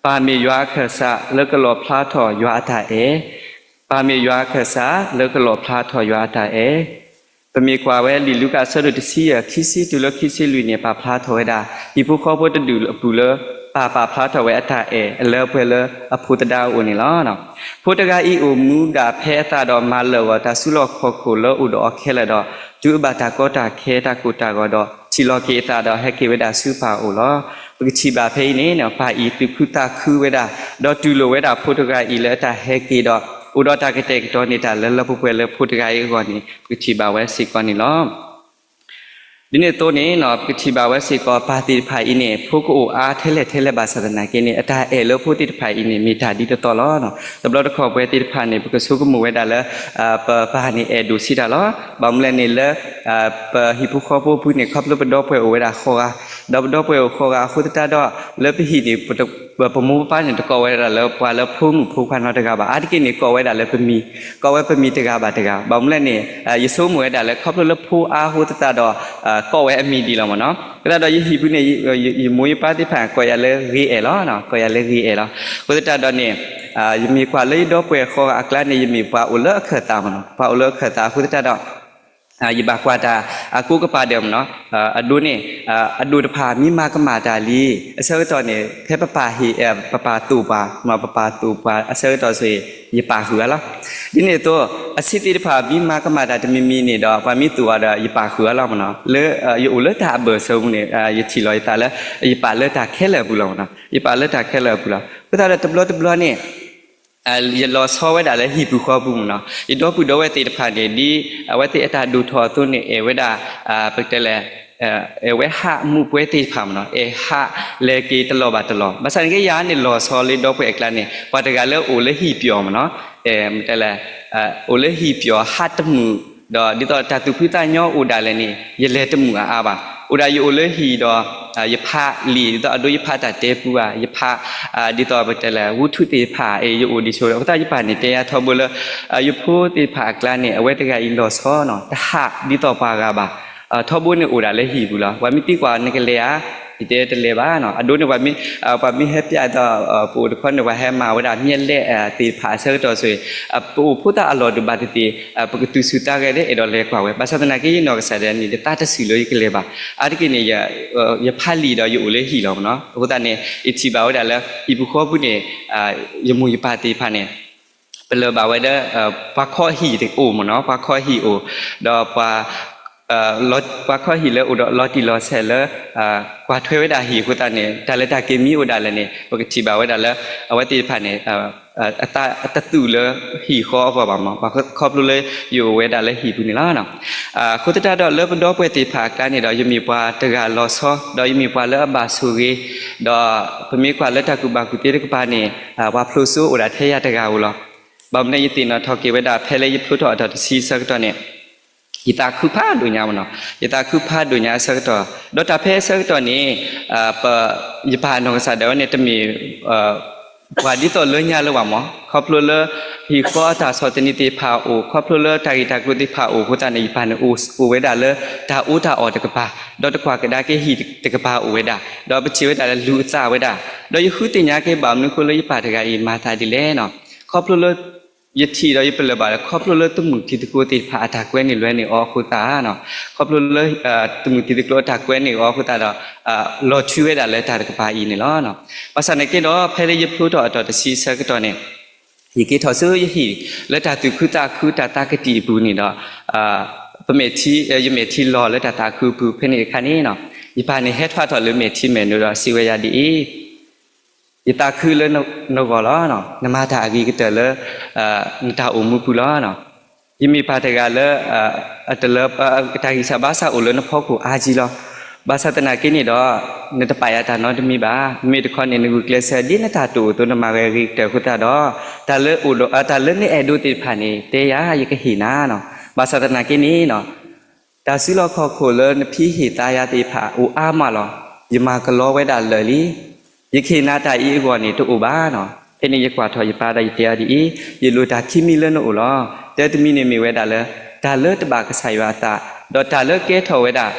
ပၢ်မ့ၢ်ယွၤအခၢၣ်စးလၢကလီၣ်ဖျါထီၣ်ယွၤအတၢ်အဲၣ်, ပၢ်မ့ၢ်ယွၤအခၢၣ်စးလၢကလီၣ်ဖျါထီၣ်ယွၤအတၢ်အဲၣ်. ပမ့ၢ်ကွၢ်ဝဲလံာ်လူၤကၣ်အဆၢဒိၣ်တဆံယဲၢ် ခံဆံတုၤလၢခံဆံလွံၢ်န့ၣ် ပာ်ဖျါထီၣ်ဝဲဒၣ် ဟံၣ်ဖိဃီဖိတဒူၣ်အပူၤလၢ ပၢ်ပာ်ဖျါထီၣ်ဝဲအတၢ်အဲၣ်အလၢအပှဲၤလၢအဖိသဒါအအိၣ်န့ၣ်လီၤ. ဖိတဂၤအံၤအိၣ်မူဒၣ်ဖဲအသးဒီးမၤလၢာ်ဂီၤတၢ်စုလီၢ်ခီၣ်ခိၣ်လၢအိၣ်ဒီးအီၤခဲလၢာ်ဒီး တုၤအဘၣ်တၢ်ကီတၢ်ခဲတၢ်ကိၢ်တၢ်ဂီၤဒီး ထံၣ်လီၤက့ၤအသးဒီးဟဲက့ၤဝဲဒၣ်ဆူပၢ်အအိၣ်လီၤ. ပကထံၣ်ဘၣ်ဖဲအံၤန့ၣ် ပၢ်အံၤသူၣ်ခုသးခုဝဲဒၣ် ဒီးတူၢ်လိာ်ဝဲဒၣ်ဖိတဂၤအံၤလၢအတၢ်ဟဲက့ၤဒီး အိၣ်ဒီးတၢ်ကတဲာ်ကတီၤန့ၢ်တၢ်လၢလၢပှဲၤပှဲၤလၢဖိတဂၤအံၤအဂီၢ်န့ၣ် ပကထံၣ်ဘၣ်ဝဲစ့ၢ်ကီးန့ၣ်လီၤ. ဒ်န့ၣ်အသိးန့ၣ် ပကထံၣ်ဘၣ်ဝဲစ့ၢ်ကီး ပၢ်သ့ၣ်တဖၣ်အံၤန့ၣ် ဖိကအိၣ်အါထဲလဲၣ်ထဲလဲၣ်ဘၣ်ဆၣ်သနာ်က့န့ၣ် အတၢ်အဲၣ်လၢဖိသ့ၣ်တဖၣ်အံၤန့ၣ် မ့ၢ်တၢ်ဒ်တသီလီၤ. တဘျီတခီၣ်ပဝဲသ့ၣ်တဖၣ်န့ၣ် ပကဆိကမိၣ်ဝဲဒၣ်လၢ ပပၢ်န့ၣ်အဲၣ်ဒိၣ်ဆံးတၢ်လီၤ. ဘၣ်မနုၤလဲၣ်န့ၣ်လၢ ပဟံၣ်ဖိဃီဖိအပူၤန့ၣ် ခီဖျိပဒီပုၢ်ဝဲၢ်အိၣ်ဝဲဒၣ်ဃိးဂၤ, ဒီးပဒီပုၢ်ဝဲၢ်အိၣ်ဃိးဂၤအဃိသတးဒီး လၢပဟံၣ်န့ၣ် ပမိၢ်ပပၢ်န့ၣ် တကိးဝဲဒၣ်လၢပှၤလၢဖိမုၣ်ဖိခွါနီတဂၤဘၣ်. အါတက့ၢ်န့ၣ် ကိးဝဲဒၣ်လၢပမံၤ, ကိးဝဲပမံၤတဂၤဘၣ်တဂၤ. ဘၣ်မနုၤလဲၣ်န့ၣ် ယဆိကမိၣ်ဝဲဒၣ်လၢ ခီဖျိလၢဖိအါအဃိသတးဒီး ကိးဝဲအမံၤဒ်လီၤမ့ၢ်နီၤ. အဃိသတးဒီးယဟံၣ်ပူၤန့ၣ် ယမိၢ်ယပၢ်သ့ၣ်တဖၣ် ကိးယၤလၢဂ့ၤအဲၣ်လီၤ, ကိးယၤလၢဂ့ၤအဲၣ်လီၤ. အဃိသတးဒီးန့ၣ် ယမ့ၢ်ကွၢ်လၢယဒီပုၢ်ဝဲၢ်ဃိးဂၤအကျါန့ၣ် ယမ့ၢ်ပှၤအိၣ်လၢအခၢၣ်သးမ့ၢ်နီၤ, ပှၤအိၣ်လၢအခၢၣ်သးအဃိသတးဒီး ယဘၣ်ကွၢ်တၢ်အကိးကပၤဒီးမ့ၢ်နီၤ, အဒိန့ၣ် အဒိၣ်တဖၣ်မ့ၢ်မၤကမၣ်တၢ်လံ အဆၢကတီၢ်န့ၣ် ဖဲပပၢ်ဟ့ၣ် ပပၢ်သိၣ်ပှၤ မ့ၢ်ပပၢ်သိၣ်ပှၤအဆၢကတီၢ်ဆိ ယပာ်ဃုာ်အီၤလီၤ. ဒ်န့ၣ်အသိး အဆံးသ့ၣ်တဖၣ်မ့ၢ်မၤကမၣ်တၢ်တမံၤမံၤန့ၣ်ဒီး ပှၤမ့ၢ်သိၣ်အီၤဒီး ယပာ်ဃုာ်အီၤလီၤမ့ၢ်နီၤ. လၢ ယအိၣ်လၢတၢ်အဘၢၣ်စၢၤပူၤန့ၣ် ယထံၣ်လီၤယသးလၢ ယပာ်လၢတၢ်ခဲလၢာ်အပူၤလီၤမ့ၢ်နီၤ, ယပာ်လၢတၢ်ခဲလၢာ်အပူၤလီၤ. အဃိသတးဒီးတဘျီတဘျီန့ၣ် ယလီၤဆီဝဲဒၣ်လၢဟံၣ်ပူၤဃီပူၤမ့ၢ်နီၤ, ယဒီပုၢ်ဒီဝဲၢ်သ့ၣ်တဖၣ်န့ၣ် ဒ်အဝဲသ့ၣ်အတၢ်ဒိၣ်ထီၣ်အသိးန့ၣ် အဲၣ်ဝဲဒၣ် ပကတဲလဲၣ် အဲၣ်ဝဲဟးမူးပွဲသ့ၣ်တဖၣ်မ့ၢ်နီၤ, အဲၣ်ဟးလဲၤက့ၤတလီၢ်ဘၣ်တလီၢ်. ဘၣ်ဆၣ်န့ၣ်က့ ယၤန့ၣ်လီၤဆီလၢဒီပုၢ်ဝဲၢ်အကျါန့ၣ် ပှၤတဂၤလၢအိၣ်လၢဟံၣ်ပျီၤမ့ၢ်နီၤ, ပတဲလဲၣ် အိၣ်လၢဟံၣ်ပျီၤဟးတမုာ်, ဒီးဒ်သိးတၢ်သူၣ်ဖှံသးညီအိၣ်ဒၣ်လဲာ်န့ၣ် ယလဲၤတမုာ်အါအါဘၣ်. အိၣ်ဒၣ်ယအိၣ်လၢဟံၣ်ဒီး ယဖးလံာ် ဒ်သိးအဒိယဖးတၢ်တဲပူဧါ, ယဖး ဒ်သိးပတဲလဲၣ် ဝူထူၣ်သ့ၣ်တဖၣ် ယအိၣ်ဒံးဆိ အဃိသတးယပၢ်န့ၣ်တဲယၤထီဘိလၢ ယဖိသ့ၣ်တဖၣ်အကျါန့ၣ် အဝဲတဂၤအံၤလီၤဆီနီၤ တဟးဒ်သိးပှၤဂၤဘၣ်. ထီဘိန့ၣ်အိၣ်ဒၣ်လၢဟံၣ်ပူၤလီၤ. ပှၤမ့ၢ်သံကွၢ်နကလဲၤဧါ, ယတဲတလဲၤဘၣ်နီၤ. အဒိန့ၣ် ပှၤမ့ၢ်ဟဲပျးဒီး ပအိၣ်တခီန့ၣ် ပှၤဟဲမၤဝဲဒၣ်မၠဲၣ်လဲၣ်သ့ၣ်တဖၣ်အဆၢကတီၢ်ဆိ ပအိၣ်ဖိသၣ်အလီၢ်တဘၣ်သ့ၣ်သ့ၣ် ပကတုၤဆူၣ်သးဂဲၤဒီးအဲၣ်ဒိးလဲၤကွၢ်ဝဲ. ဘၣ်ဆၣ်သနာ်က့ယနီၢ်ကစၢ်ဒၣ်န့ၣ် တသးတဆံးလၢယကလဲၤဘၣ်. အါတက့ၢ်န့ၣ် ယဖးလံာ်ဒီးယအိၣ်လၢဟံၣ်လီၤမ့ၢ်နီၤ. အဃိသတးန့ၣ် ယထံၣ်ဘၣ်ဝဲဒၣ်လၢ ဟံၣ်ပူၤဃီပူၤန့ၣ် ယမိၢ်ယပၢ်သ့ၣ်တဖၣ်န့ၣ် ပလၢၢ်ဘၣ်ဝဲဒီး ပှၤခီဟံၣ်အိၣ်မ့ၢ်နီၤ, ပှၤခီဟံၣ်အိၣ်, ဒီး ပှၤခီဟံၣ်လၢအိၣ်ဒီးလီၤတံၢ်လီၤဆဲးလၢ ကွၢ်ထွဲဝဲဒၣ်ဟံၣ်အဃိသတးန့ၣ် တၢ်လဲၤတၢ်က့ၤမ့ၢ်အိၣ်ဒၣ်လဲာ်န့ၣ် ပကထံၣ်ဘၣ်ဝဲဒၣ်လၢ အဝဲသ့ၣ်တဖၣ်န့ၣ် အသးတသူၣ်လၢဟံၣ်ဃီအဂီၢ်ဘၣ်မ့ၢ် ခီဖျိလၢယအိၣ်ဝဲဒၣ်လၢဟံၣ်ပူၤန့ၣ်လီၤ. အဃိသတးဒီးလၢပဒီပုၢ်ဝဲၢ်သ့ၣ်တဖၣ်အကျါန့ၣ်ဒီး ယမ့ၢ်ပှၤတဂၤလီၤဆီ ဒီးယမ့ၢ်ပှၤလၢအဘၣ်ဆိၣ်ဂ့ၤ, ဒီးပမ့ၢ်ကွၢ်လၢတၢ်ကူၣ်ဘၣ်ကူၣ်သ့တကပၤန့ၣ် ပှၤဖျိးစိအိၣ်ဒၣ်ထဲယၤတဂၤဧိၤလီၤ. ဘၣ်မနုၤယသ့ၣ်နီၣ်ထီၣ်က့ၤဝဲဒၣ်ဖဲလၢယဖျိထီၣ်အတီၢ်တဆံအဆၢကတီၢ်န့ၣ် ယသးခုဖးဒိၣ်ညါမ့ၢ်နီၤ, ယသးခုဖးဒိၣ်ညါအဆၢကတီၢ်, ဒီးတၢ်ဖဲအဆၢကတီၢ်န့ၣ် ယပၢ်အနီၢ်ကစၢ်ဒၣ်ဝဲန့ၣ် တမ့ၢ် ပှၤဒ်သိးလၢညါလၢၤဘၣ်မး, ခီဖျိလၢ ဟံၣ်ဃီအတၢ်ဆီၣ်သနံးသ့ၣ်တဖၣ်အိၣ်, ခီဖျိလၢတၢ်ဂ့ၢ်တၢ်ကျိၤသ့ၣ်တဖၣ်အိၣ်အဃိသတးန့ၣ် ယပၢ်န့ၣ်အိၣ်ဝဲဒၣ်လၢတၢ်အီၣ်တၢ်အီတကပၤ, ဒီးတကွၢ်ကဒါက့ၤဟံၣ်တကပၤအိၣ်ဝဲဒၣ်, ဒီးပထံၣ်ဝဲဒၣ်လၢလူၤအသးဝဲဒၣ်, ဒီးယဃုသ့ၣ်ညါက့ၤဘၣ်မနုၤအဃိလၢယပၢ်တဂၤအံၤမၤသးဒ်လဲၣ်န့ၣ်, ခီဖျိလၢ ယထံၣ်ဒီးယပလၢၢ်ဘၣ်လၢ ခီဖျိလၢသုးမုၢ်ထံသကိးသ့ၣ်တဖၣ်အတၢ်ကွဲန့ၢ်လွဲန့ၢ်အီၤအဃိသတး, ခီဖျိလၢ သုးမုၢ်ထံသကိးအတၢ်ကွဲန့ၢ်အီၤအဃိသတးဒီး လီၤထွံဝဲဒၣ်လၢတၢ်တကပၤအံၤန့ၣ်လီၤ. ဘၣ်ဆၣ်သနာ်က့ဒီး ဖဲလၢယဖျိထီၣ်အတီၢ်တဆံအဆၢကတီၢ်န့ၣ် ယက့ၤထီၣ်ဆူယဟံၣ်လၢတၢ်သူၣ်ခုသးခုတၢ်သးကတံာ်အပူၤန့ၣ်ဒီး ပမဲာ်ထံ, ယမဲာ်ထံလီၤလၢတၢ်သးခုအပူၤ ဖဲန့ၣ်အခါန့ၣ် ယပၢ်န့ၣ်ဟဲထွဲထီၣ်လၢမဲာ်ထံမဲာ်နိဒီးစံးဝဲယၤဒ်အံၤ, ယသးခုလၢနဂီၢ်လီၤ. နမၤတၢ်အဂ့ၤကတၢၢ်လၢ နတၢ်အိၣ်မူပူၤလီၤ. ယမ့ၢ်ပၢ်တဂၤလၢ တၢ်ဂံၢ်စၢ်ဘါစၢ်အိၣ်လၢနဖီခိၣ်အါကံလီၤ. ဘၣ်ဆၣ်သနာ်က့န့ၣ်ဒီး နတပာ်ယၤတၢ်နီတမံၤဘၣ်. မ့မ့ၢ်တခီန့ၣ် နဂုာ်ကျဲးစၢးဒ်နတၢ်တအိၣ်အသိး နမၤဝဲအဂ့ၤကတၢၢ်အဃိသတးဒီး တၢ်လၢနအဲၣ်ဒိးသ့ၣ်တဖၣ်န့ၣ် တဲယၤ ယကဟ့ၣ်နၤ. ဘၣ်ဆၣ်သနာ်က့န့ၣ် တၢ်စုလီၢ်ခီၣ်ခိၣ်လၢနဖံးဟ့ၣ်သါယၤသ့ၣ်တဖၣ် အိၣ်အါမးလီၤ. ယမၤကလီဝဲဒၣ်လၢာ်လံ. ယကဟ့ၣ်နၤတၢ်အံၤအဂီၢ်န့ၣ် တအိၣ်ဘၣ်န့ၣ်. ဖဲန့ၣ်ယကွၢ်ထီၣ်ယပၢ်ဒီးယတဲအီၤဒ်အံၤ, ယလိၣ်တၢ်ခံမံၤလၢနအိၣ်လီၤ. တၢတမံၤန့ၣ်မ့ၢ်ဝဲဒၣ်လၢ တၢ်လၢတဘၣ်ကစၢ်ယွၤအသး, ဒီးတၢ်လၢကဲထီၣ်ဝဲဒၣ်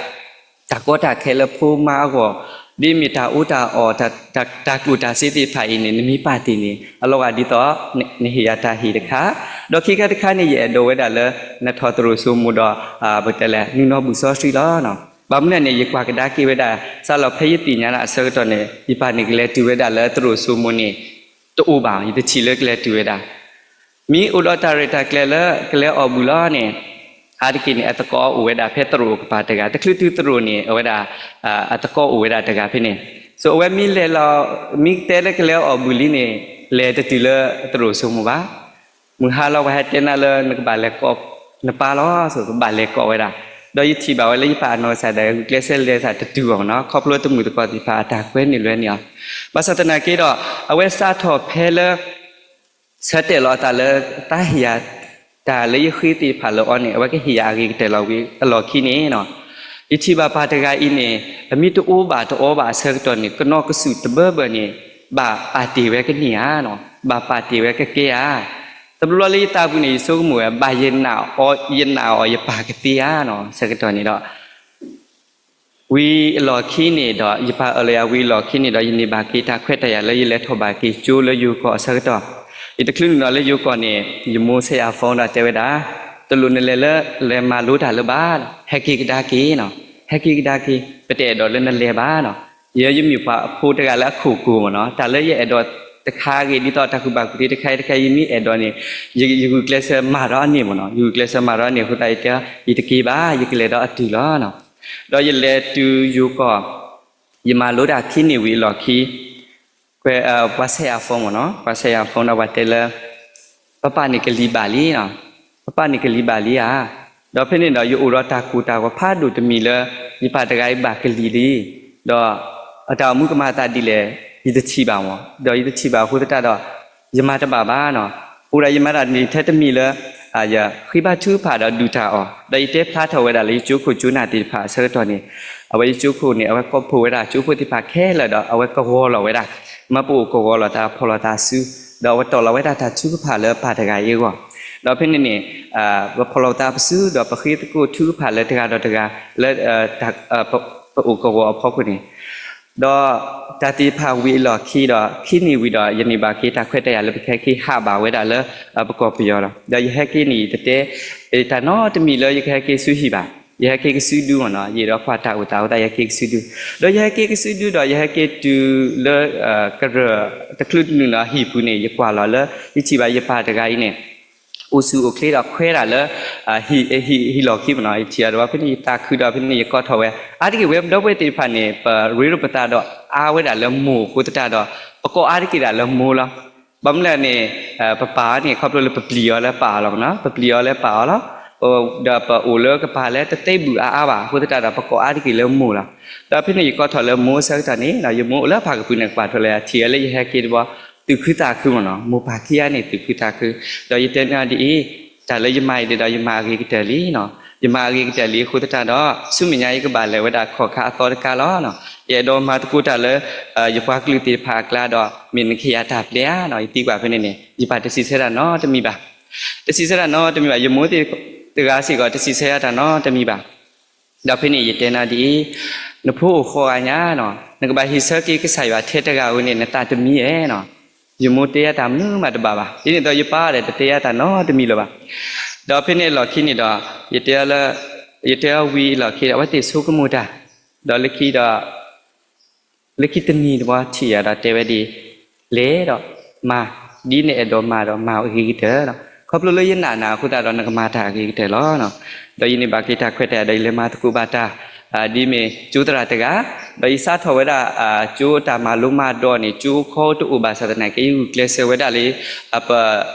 တၢ်ကီတၢ်ခဲလၢဖိမါအဂီၢ်, ဒ်မ့ၢ်တၢ်အီၣ်တၢ်အီ, တၢ်ကျိၣ်တၢ်စ့သ့ၣ်တဖၣ်အံၤန့ၣ် နမ့ၢ်ပာ်တ့ၢ်န့ၣ် အလီၤဂာ်ဒ်သိး နဟ့ၣ်ယၤတၢ်ဟ့ၣ်တခါ, ဒီးခံခါတခါန့ၣ် ယအဲၣ်ဒိးဝဲဒၣ်လၢ နထီၣ်သရိာ်စိမိၤဒီး ပတဲလဲၣ် နုာ်နီၢ်ဘူၣ်စီဆှံလီၤ. ဘၣ်မနုၤန့ၣ် ယကွၢ်ကဒါက့ၤဝဲဒၣ် စးလီၤဖဲယသ့ၣ်ညါလၢအဆၢကတီၢ်န့ၣ် ယပၢ်န့ၣ်ကလဲၤတုၤဝဲဒၣ်လၢသရိာ်စိမိၤန့ၣ် တအိၣ်ဘၣ်, ယတထံၣ်လၢကလဲၤတုၤဝဲဒၣ် မ့ၢ်အိၣ်ဒီးတၢ်ရဲၣ်တၢ်ကျဲၤလၢကလဲၤအီၣ်ဘုလီၤန့ၣ်, အါတက့ၢ်န့ၣ် အသကိးအိၣ်ဝဲဒၣ်ဖဲသရိာ်ကပၤတဂၤ, တချုးတုၤသရိာ်န့ၣ် အဝဲဒၣ် အသကိးအိၣ်ဝဲဒၣ်တဂၤဖဲန့ၣ်, ဆိအဝဲမ့ၢ်လဲၤလီၤ, မ့ၢ်တဲလၢကလဲၤအီၣ်ဘုလံန့ၣ် လဲၤတတုၤလၢသရိာ်စိမိၤဘၣ်. မုၢ်ဟါလီၤ ပှၤဟဲတဲနၤလၢနကဘၣ်လဲၤကိးနပၢ်လီၤ, ဆိကဘၣ်လဲၤကိးဝဲဒၣ်, ဒီးယထံၣ်ဘၣ်ဝဲလၢယပၢ်အနီၢ်ကစၢ်ဒၣ် ဂုာ်ကျဲးစၢးလဲၤစၢ်တတုၤအီၤန့ၣ်, ခီဖျိသမုၣ်သကိးသ့ၣ်တဖၣ်အတၢ်ကွဲန့ၢ်လွဲန့ၢ်အီၤ, ဘၣ်ဆၣ်သနာ်က့ဒီး အဝဲစးထီၣ်ဖဲလၢ ဆၢတဲာ်လီၤအသးလၢ တၢ်ဟ့ၣ်ယၤ တၢ်လၢယဃ့သ့ၣ်တဖၣ်လၢအီၤန့ၣ် အဝဲကဟ့ၣ်ယၤအဂ့ၤကတၢၢ်လီၤဝံၤအလီၢ်ခံန့ၣ်, ယထံၣ်ဘၣ်ပၢ်တဂၤအံၤန့ၣ် အမ့ၢ်တအိၣ်ဘၣ်တအီဘၣ်အဆၢကတီၢ်န့ၣ် ကနီၤကစူၣ်တဘၢဘၢန့ၣ် ဘၣ်ပာ်တ့ၢ်ဝဲကန့ၢ်ဧါ, ဘၣ်ပာ်တ့ၢ်ဝဲကကဲဧါ, တဘျီဘျီလၢယသးပူၤန့ၣ် ယဆိကမိၣ်ဝဲ ဘၣ်ယနာ်အီၤ ယနာ်အီၤယပၢ်ကသ့ဧါ, ဆၢကတီၢ်န့ၣ်ဒီး ဝံၤအလီၢ်ခံန့ၣ်ဒီး ယပၢ်အၢၣ်လီၤယၤဝံၤအလီၢ်ခံန့ၣ်ဒီး ယန့ၢ်ဘၣ်က့ၤတၢ်ခွဲးတၢ်ယာ်လၢယလဲၤထီၣ်ဘၣ်က့ၤကၠိလၢယိၤကီၢ်အဆၢကတီၢ်, ယတချုးနုာ်လီၤလၢယိၤကီၢ်န့ၣ် ယမိၢ်ဆဲးယၤ phone ဒီးတဲဝဲဒၣ်, တလိၣ်နလဲၤလၢ လဲၤမၤလိတၢ်လၢၤဘၣ်, ဟဲက့ၤကဒါက့ၤန့ၣ်, ဟဲက့ၤကဒါက့ၤ ပတအဲၣ်ဒိးလၢနလဲၤဘၣ်န့ၣ်, ယဲယမ့ၢ်ပှၤအဖိတဂၤလၢအခိၣ်ကိၤမ့ၢ်န့ၣ်, တၢ်လၢယအဲၣ်ဒိးတခါဂ့ၤ ဒ်သိးတၢ်ကူၣ်ဘၣ်ကူၣ်သ့တခါအံၤတခါအံၤ ယမ့ၢ်အဲၣ်ဒိးန့ၣ် ယဂုာ်ကျဲးစၢးမၤဒီးအန့ၣ်မ့ၢ်န့ၣ်, ယဂုာ်ကျဲးစၢးမၤဒီးအန့ၣ်အဃိသတး ယတဲ ယတက့ၤဘၣ် ယကလဲၤဒီးအတုၤလီၤ. ဒီးယလဲၤတုၤယိၤကီၢ်, ယမၤလိတၢ်ခံနံၣ်ဝံၤအလီၢ်ခံ, ပှၤဆဲးယၤ phone မ့ၢ်န့ၣ်, ပှၤဆဲးယၤ phone ဒီးပှၤတဲလၢ ပပၢ်န့ၣ်ကလံၤဘၣ်လံ, ပပၢ်န့ၣ်ကလံၤဘၣ်လံဧါ. ဒီးဖဲန့ၣ်ဒီး ယအိၣ်ဒီးတၢ်ကိၢ်တၢ်ဂီၤဖးဒိၣ်တမံၤလၢ ယပၢ်တဂၤအံၤဘၣ်ကလံၤလံ, ဒီးအတၢ်အိၣ်မူကမၤအသးဒ်လဲၣ် ယတထံၣ်ဘၣ်မ့ၢ်, ဒီးယတထံၣ်ဘၣ်အဃိသတးဒီး ယမၤတဘၣ်ဘၣ်န့ၣ်, အိၣ်ဒၣ်ယမၤတၢ်န့ၣ်ထဲတမံၤလၢ ယဃ့ဘါထုကဖၣ်ဒီးဒုးတၢ်အီၣ်, ဒီးယတဲဖျါထီၣ်ဝဲဒၣ်လၢယကၠိခိၣ်ကၠိနၢ်သ့ၣ်တဖၣ်အဆၢကတီၢ်န့ၣ်, အဝဲယကၠိခိၣ်န့ၣ် အဝဲကိးဖှိၣ်ဝဲဒၣ်ကၠိဖိသ့ၣ်တဖၣ်ခဲလၢာ်ဒီး အဝဲကဝီၤလီၤဝဲဒၣ်, မၢပအိၣ်ကဝီၤလီၤသးဖီၣ်လီၤသးစု, ဒီးအဝဲတီၢ်လီၤဝဲဒၣ်တၢ်ထုကဖၣ်လၢပၢ်တဂၤအံၤအဂီၢ်, ဒီးဖဲန့ၣ်န့ၣ် ပဖီၣ်လီၤသးပစု ဒီးပဃ့သကိးထုကဖၣ်လၢတဂၤဒီးတဂၤ လၢ ပအိၣ်ကဝီၤအဖီခိၣ်န့ၣ်, ဒီးတၢ်သ့ၣ်တဖၣ်ဝံၤအလီၢ်ခံဒီး ခံနံၣ်ဝံၤဒီး ယန့ၢ်ဘၣ်က့ၤတၢ်ခွဲးတၢ်ယာ်လၢပကဟဲက့ၤဟးဘၣ်ဝဲဒၣ်လၢ ပကီၢ်ပယီၤလီၤ. ဒီးယဟဲက့ၤန့ၣ် ယတတဲ တၢ်နီတမံၤလၢယကဟဲက့ၤဆူဟံၣ်ဘၣ်, ယဟဲက့ၤကစုဒုမ့ၢ်န့ၣ်, ယအဲၣ်ဒိးကွၢ်တၢ်အိၣ်သးအဃိသတး ယဟဲက့ၤကစုဒု, ဒီးယဟဲက့ၤကစုဒုဒီး ယဟဲက့ၤတုၤလၢ ကရၢၢ်တချုးနုာ်လီၤဟံၣ်ပူၤန့ၣ် ယကွၢ်လီၤလၢ ယထံၣ်ဘၣ်ယပၢ်တဂၤအံၤန့ၣ် အိၣ်ဆူၣ်အိၣ်ချ့ဒီးခွဲးဒၣ်လၢ ဟံၣ်လီၢ်ခံမ့ၢ်န့ၣ်, ယထံၣ်အီၤဒီးဖဲန့ၣ် ယသးခုဒီးဖဲန့ၣ် ယကိးထီၣ်ဝဲ, အါတက့ၢ်ဝဲဒီပုၢ်ဝဲၢ်သ့ၣ်တဖၣ်န့ၣ် ပရ့လိာ်ပသးဒီးအါဝဲဒၣ်လၢမိၢ်အဃိသတးဒီး ပကိးအါတက့ၢ်ဒၣ်လၢမိၢ်လီၤ. ဘၣ်မနုၤလဲၣ်န့ၣ် ပပၢ်န့ၣ် ခီဖျိလၢပပျံၤအီၤလၢပၢ်အီၤလီၤမ့ၢ်န့ၣ်, ပပျံၤအီၤလၢပၢ်အီၤလီၤ, ဒီးပအိၣ်လၢကပၤလၢတသ့ဘူၣ်အါအါဘၣ်အဃိသတးဒီး ပကိးအါတက့ၢ်လၢမိၢ်လီၤ. ဒီးဖဲန့ၣ်ယကိးထီၣ်လၢမိၢ်အဆၢကတီၢ်န့ၣ် ယမိၢ်အိၣ်လၢဖၣ်ကပူၤန့ၣ် ကွၢ်ထွဲလၢယထံၣ်အီၤလၢယဟဲက့ၤတဘျီ သူၣ်ခုသးခုမ့ၢ်န့ၣ်, မိၢ်ပၢ်ခံဂၤန့ၣ် သူၣ်ခုသးခု, ဒီးယတဲန့ၢ်အီၤဒ်အံၤ, တၢ်လၢယမၤအံၤဒီး ယမၤအဂ့ၤကတၢၢ်လံန့ၣ်, ယမၤအဂ့ၤကတၢၢ်လံအဃိသတးဒီး ဆူမဲာ်ညါယကဘၣ်လဲၤဝဲဒၣ်ခီၣ်ခါအသီတကါလီၤ. ယအဲၣ်ဒိးမၤသကိးတၢ်လၢ ယပှၤကလုာ်သ့ၣ်တဖၣ်အကျါဒီး မ့ၢ်နကယၤတၢ်ပျဲဧါနီၤ, ယသံကွၢ်ဖဲန့ၣ်န့ၣ် ယပၢ်တစံးဆၢတၢ်နီတမံၤဘၣ်. တစံးဆၢတၢ်နီတမံၤဘၣ်, ယမိၢ်သ့ၣ်တဂၤစ့ၢ်ကီး တစံးဆၢယၤတၢ်နီတမံၤဘၣ်. ဒီးဖဲန့ၣ်ယတဲနၤဒ်အံၤ, နဖိအိၣ်ဃီဂၤညါနီၤ, နကဘၣ်ဟ့ၣ်ဆၢက့ၤကစၢ်ယွၤထဲတဂၤဧိၤန့ၣ် နသးတမံဧါနီၤ. ယမိၢ်တဲယၤတၢ်မနုၤမးတဘၣ်ဘၣ်. ဒ်န့ၣ်အသိးယပၢ်ဒီးတတဲယၤတၢ်နီတမံၤလၢၤဘၣ်. ဒီးဖဲန့ၣ်အလီၢ်ခံန့ၣ်ဒီး ယတဲအီၤလၢ ယတဲအီၤဝံၤအလီၢ်ခံဒီး အဝဲသ့ၣ်ဆိကမိၣ်တၢ်, ဒီးလၢခံဒီး လၢခံတနံၤတဘျီထံၣ်ယၤဒီးတဲဝဲဒ်အံၤ, လဲၤဒီးမၤ ဒ်နအဲၣ်ဒိးမၤဒီးမၤအဂ့ၤကတၢၢ်ဒီး ခီဖျိလၢယနာ်နၤအဃိသတးဒီး နကမၤတၢ်အဂ့ၤကတၢၢ်လီၤ. ဒီးယန့ၢ်ဘၣ်က့ၤတၢ်ခွဲးတၢ်ယာ်ဒီး ယလဲၤမၤသကိးဘၣ်တၢ် ဒ်မ့ၢ်ကၠိသရၣ်တဂၤ, ဒီးယစးထီၣ်ဝဲဒၣ် ကၠိတၢ်မၤလိမၤဒိးန့ၣ် ကၠိခီတအိၣ်ဘၣ်ဆၣ်သနာ်က့ ယဂုာ်ကျဲးစၢးဝဲဒၣ်လၢ ပ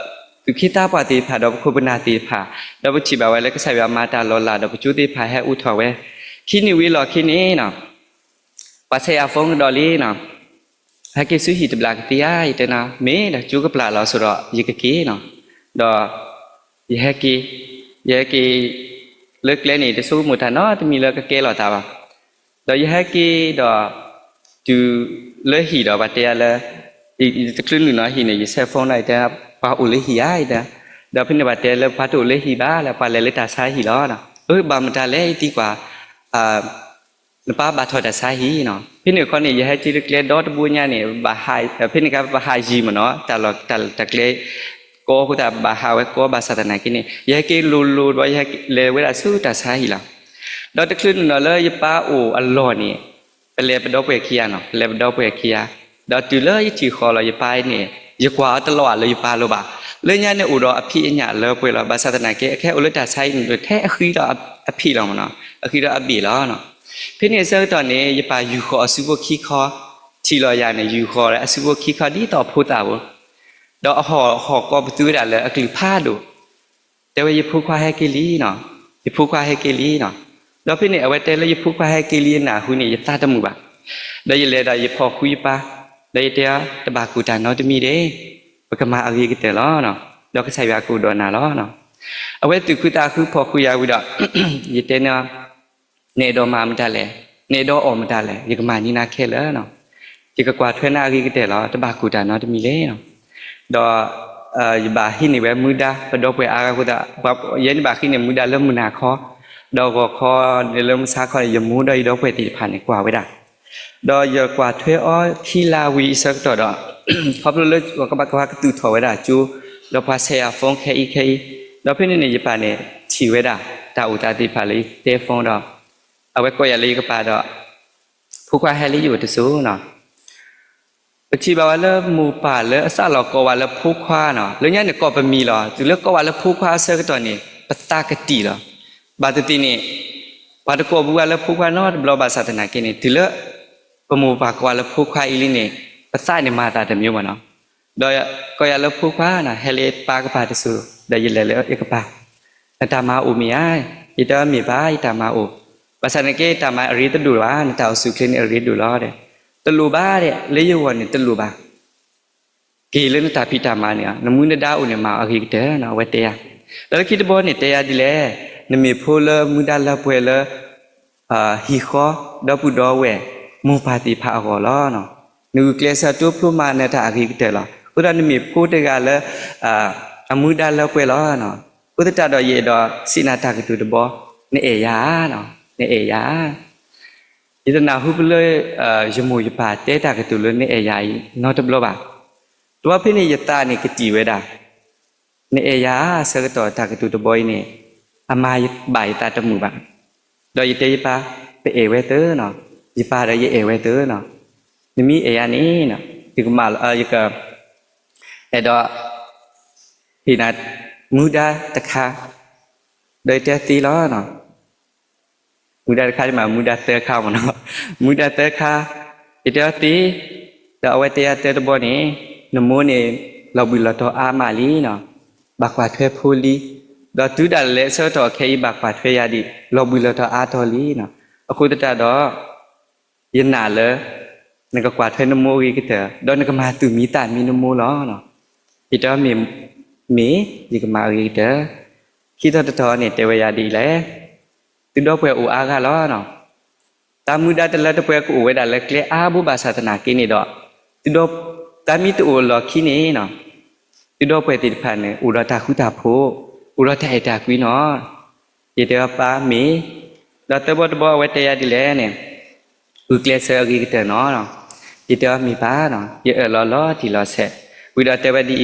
သူၣ်က့သးပှၢ်သ့ၣ်တဖၣ် ဒီးပခိၣ်ပနၢ်သ့ၣ်တဖၣ်, ဒီးပထံၣ်ဘၣ်ဝဲလၢကစၢ်ယွၤမၤတၢ်လီၤလးဒီး ပကၠိသ့ၣ်တဖၣ်ဟဲအိၣ်ထီၣ်ဝဲ, ခံနံၣ်ဝံၤအလီၢ်ခံန့ၣ် ပှၤဆဲးယၤ phone ကဒီးလံနီၤ, ဟဲက့ၤဆူဟံၣ်တဘျီကသ့ဧါ, ယတဲနၤ မ့ၢ်ဒီး ကၠိကပျၢ်လီၤဆိဒီး ယကက့ၤနီၤ, ဒီး ယဟဲက့ၤ, ယဟဲက့ၤ လၢကျဲန့ၣ် တဆိကမိၣ်တၢ်နီတမံၤလၢကကဲလီၤသးဘၣ်. ဒီးယဟဲက့ၤဒီး တုၤလၢဟံၣ်ဒီးပှၤတဲယၤလၢ ယတချုးနုာ်နီၤဟံၣ်န့ၣ် ယဆဲး phone ဒီးယတဲ ပှၤအိၣ်လၢဟံၣ်ဧါ ယတဲ, ဒီးဖဲန့ၣ်ပှၤတဲလၢ ပှၤတအိၣ်လၢဟံၣ်ဘၣ်လၢ ပှၤလဲၤလၢတၢ်ဆါဟံၣ်လီၤ. အၢ ဘၣ်မတၤလဲၣ် ယသံကွၢ် နပၢ်ဘၣ်ထီၣ်တၢ်ဆါဟံၣ်နီၤ. ဖဲန့ၣ်အခီန့ၣ် ယဟဲက့ၤလၢကျဲဒီတဘိညါန့ၣ် ဖဲန့ၣ်အခါပဟးယံၤမ့ၢ်နီၤ, တၢ်လီၢ်တၢ်ကျဲ ကီအဃိသတး ဘၣ်ဟးဝဲကီဘၣ်ဆၣ်သနာ်က့န့ၣ် ယဟဲက့ၤလိၤလိၤဒီး ယဟဲလဲၤဝဲဒၣ်ဆူတၢ်ဆါဟံၣ်လီၤ. ဒီးတချုးနုာ်နီၤလၢယပၢ်အိၣ်အလီၢ်န့ၣ် ပလဲၤပဒီပုၢ်ဝဲၢ်ခံဂၤနီၤ, ပလဲၤပဒီပုၢ်ဝဲၢ်ခံဂၤ, ဒီးတုၤလၢယထံၣ်ဃီလီၤယပၢ်အံၤန့ၣ် ယကွၢ်အီၤတလီၤလၢယပၢ်လၢၤဘၣ်. လၢညါန့ၣ်အိၣ်ဒီးအဖံးအညၣ်လၢပှဲၤလီၤ. ဘၣ်ဆၣ်သနာ်က့ အခဲအိၣ်လၢတၢ်ဆါဟံၣ်န့ၣ် ထဲအဃံဒီးအဖံးလီၤမ့ၢ်နီၤ, အဃံဒီးအဘ့ၣ်လီၤ. ဖဲန့ၣ်အဆၢကတီၢ်န့ၣ် ယပၢ်ယူာ်ဃီၤအစုဖိခံခီ, ထံၣ်လီၤယၤန့ၣ် ယူာ်ဃီၤအစုဖိခံခီဒ်သိးအဖိသၣ်ဖိ, ဒီးအဟီၣ်ဟီၣ်ကီပသူဝဲဒၣ်လၢအကလုၢ်ဖးဒိၣ် တဲဝဲ ယဖိခွါဟဲက့ၤလံနီၤ, ယဖိခွါဟဲက့ၤလံနီၤ. ဒီးဖဲန့ၣ် အဝဲတဲလၢယဖိခွါဟဲက့ၤလံအနၢ်ဟူန့ၣ် ယသးတမုာ်ဘၣ်. ဒီးယလဲၤဒီးယဖီၣ်ဃုာ်ယပၢ်, ဒီးယတဲအီၤ တဘၣ်ကူၣ်တၢ်နီတမံၤဒဲး, ပကမၤအဂ့ၤကတၢၢ်လီၤ. ဒီးကစၢ်ယွၤကအိၣ်ဒီးနၤလီၤ. အဝဲသူၣ်ခုသးခုဖီၣ်ဃုာ်ယၤဝံၤဒီး ယတဲန့ၢ်အီၤ နအဲၣ်ဒိးမၤမတၤလဲၣ်, နအဲၣ်ဒိးအီၣ်မတၤလဲၣ်, ယကမၤန့ၢ်နၤခဲလၢာ်နီၤ. ယကကွၢ်ထွဲနၤအဂ့ၤကတၢၢ်လီၤ, တဘၣ်ကူၣ်တၢ်နီတမံၤလဲၣ်နီၤ. ဒီး ယဘၣ်ဟံးန့ၢ်ဝဲမူဒါ ပဒီပုၢ်ဝဲၢ်အါဂၤအဃိသတး ယဲန့ၣ်ဘၣ်ဟံးန့ၢ်မူဒါလၢမုၢ်နၤခီ, ဒီးဂီၤခီန့ၣ်လၢမုၢ်ဆါခီန့ၣ် ယမိၢ်ဒီးယဒီပုၢ်ဝဲၢ်သ့ၣ်တဖၣ်န့ၣ် ကွၢ်ဝဲဒၣ် ဒီးယကွၢ်ထွဲအီၤခံလါဝံၤအဆၢကတီၢ်ဒီး ခီဖျိလၢပှၤကသူၣ်ထီၣ်ဝဲဒၣ်ကၠိ, ဒီးပှၤဆဲးယၤ phone ခဲအံၤခဲအံၤ, ဒီးဖဲန့ၣ်န့ၣ် ယပၢ်န့ၣ်ထံၣ်ဝဲဒၣ် တၢ်အိၣ်သးသ့ၣ်တဖၣ်လၢယတဲ phone ဒီး အဝဲကိးယၤလၢယကပၢ်ဒီး ဖိခွါဟဲလၢယအိၣ်တစိၤနီၤ. ပထံၣ်ဘၣ်ဝဲလၢမိၢ်ပၢ်လၢအစးလီၤကိးဝဲလၢဖိခွါနီၤ, လၢညါန့ၣ်ကိးပမံၤလီၤ. တုၤလၢကိးဝဲလၢဖိခွါအဆၢကတီၢ်န့ၣ် ပသးကတံၢ်လီၤ. ဘၣ်သ့ၣ်သ့ၣ်န့ၣ် ပှၤတကိးဘူးဝဲလၢဖိခွါနီတဘျီဘၣ်ဆၣ်သနာ်က့န့ၣ် တုၤလၢ ပမိၢ်ပၢ်ကိးဝဲလၢဖိခွါအံၤလံန့ၣ် ပသးန့ၣ်မၤသးတမံၤဘၣ်နီၤ. ဒီးကိးယၤလၢဖိခွါနီၤ, ဟဲလၢပၢ်ကပၤတစိၤ, ဒီးယလဲၤလၢယကပၢ်, နတၢ်မၤအိၣ်မ့ၢ်ဧါ, ယတဲမ့ၢ်ဘၣ် ယတၢ်မၤအိၣ်, ဘၣ်ဆၣ်သနာ်က့ တၢ်မၤအရ့တဒိၣ်ဘၣ်, နတၢ်အိၣ်ဆူၣ်အိၣ်ချ့န့ၣ်အရ့ဒိၣ်လီၤ. တလိၣ်ဘၣ်ဒဲး လၢယဂီၢ်န့ၣ်တလိၣ်ဘၣ်. က့ၤလၢနတၢ်ဖံးတၢ်မၤန့ၣ် နမူနဒါအိၣ်န့ၣ် မၤအီၤအဂ့ၤကတၢၢ်နီၤ, အဝဲတဲယၤ. ဒီးလၢခံတဘီန့ၣ် တဲယၤဒ်လဲၣ်, နမ့ၢ်ဖိလၢမူဒါလၢပှဲၤလၢ ဟံၣ်ဃီ ဒီပုၢ်ဒီဝဲၢ် မိၢ်ပၢ်သ့ၣ်တဖၣ်အဂီၢ်လီၤ. နဂုာ်ကျဲးစၢးတိဖျိမၤနၢၤတၢ်အဂ့ၤကတၢၢ်လီၤ. အဃိသတးနမ့ၢ်ဖိတဂၤလၢ အမူဒါလၢပှဲၤလီၤ. အဃိသတးဒီး ယအဲၣ်ဒိးစံးနၤတၢ်ကတိၤတဘီ, နအဲၣ်ယၤဧါ, နအဲၣ်ယၤဧါ. ယတနၢ်ဟူပလၢ ယမိၢ်ယပၢ်တဲတၢ်ကတိၤလၢနအဲၣ်ယၤအံၤ နီတဘျီဘၣ်. တဘျီဖဲန့ၣ် ယသးန့ၣ်ကတံၢ်ဝဲဒၣ် နအဲၣ်ယၤဧါ ဆၢကတီၢ်တၢ်ကတိၤတဘီအံၤန့ၣ် အမၤဘၣ်ယသးတမုာ်ဘၣ်. ဒီးယတဲယပၢ် ပအဲၣ်ဝဲသၢနီၤ, ယပၢ်ဒီးယအဲၣ်ဝဲသၢနီၤ, နမ့ၢ်အဲၣ်ယၤန့ၣ် ယကမၤလီၤ ယက အဲၣ်ဒိး ဟ့ၣ်နၤ မူဒါတခါ, ဒီးယတဲသ့လီၤ. မူဒါတခါန့ၣ်မး မူဒါသၢခါမ့ၢ်နီၤ, မူဒါသၢခါ, ယတဲအီၤသ့, ဒီးအဝဲတဲယၤသၢတဘီန့ၣ်, နမိၢ်န့ၣ် လီၤဘှံးလီၤတီၤအါမးလံနီၤ, ဘၣ်ကွၢ်ထွဲဖိလံ, ဒီးတုၤဒၣ်လဲာ်ဆၢကတီၢ်ခဲအံၤ ဘၣ်ကွၢ်ထွဲယၤဒံး လီၤဘှံးလီၤတီၤအါထီၣ်လံနီၤ, အဃိသတးဒီး ယနာ်လၢ နကကွၢ်ထွဲနမိၢ်အဂ့ၤကတၢၢ်, ဒီးနကမၤသူၣ်မံသးမံနမိၢ်လီၤ. ယတဲအီၤမ့ၢ်, မ့ၢ်, ယကမၤအဂ့ၤကတၢၢ်. ခံထီၣ်တထီၣ်န့ၣ် တဲဝဲယၤဒ်လဲၣ်, သုဒီပုၢ်ဝဲၢ်အိၣ်အါဂၤလီၤ. တၢ်မူဒါတလၢတပှဲၤကအိၣ်ဝဲဒၣ်လၢကျဲအါဘိဘၣ်ဆၣ်သနာ်က့န့ၣ်ဒီး, သုဒီ, တၢ်မ့ၢ်တအိၣ်အလီၢ်ခံန့ၣ်, သုဒီပုၢ်ဝဲၢ်သ့ၣ်တဖၣ်န့ၣ် အိၣ်ဒီးတၢ်ဃူတၢ်ဖိး, အိၣ်ဒီးတၢ်အဲၣ်တၢ်ကွံနီၤ. ယတဲအီၤပၢ်မ့ၢ်, ဒီးသၢဘီတဘီအဝဲတဲယၤဒ်လဲၣ်န့ၣ်, ဂုာ်ကျဲးစၢးအဂ့ၤကတၢၢ်နီၤ. ယတဲအီၤမ့ၢ်ပၢ်နီၤ, ယအၢၣ်လီၤလီၤတံၢ်လီၤဆဲး, ဝံၤဒီးတဲဝဲဒ်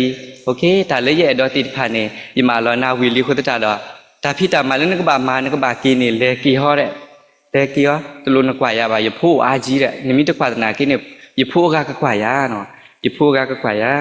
အံၤ, တၢ်လၢယအဲၣ်ဒိးသ့ၣ်တဖၣ်န့ၣ် ယမၤလီၤနၤဝံၤလံအဃိသတးဒီး, တၢ်ဖံးတၢ်မၤလၢနကဘၣ်မၤ နကဘၣ်က့ၤန့ၣ် လဲၤက့ၤဟီဒီး, လဲၤက့ၤအီၤ, တလိၣ်နကွၢ်ယၤဘၣ်, ယဖိအိၣ်အါကံဒီး, နမ့ၢ်တကွၢ်သနာ်က့န့ၣ်, ယဖိအဂၤကကွၢ်ယၤ, ယဖိအဂၤကကွၢ်ယၤ,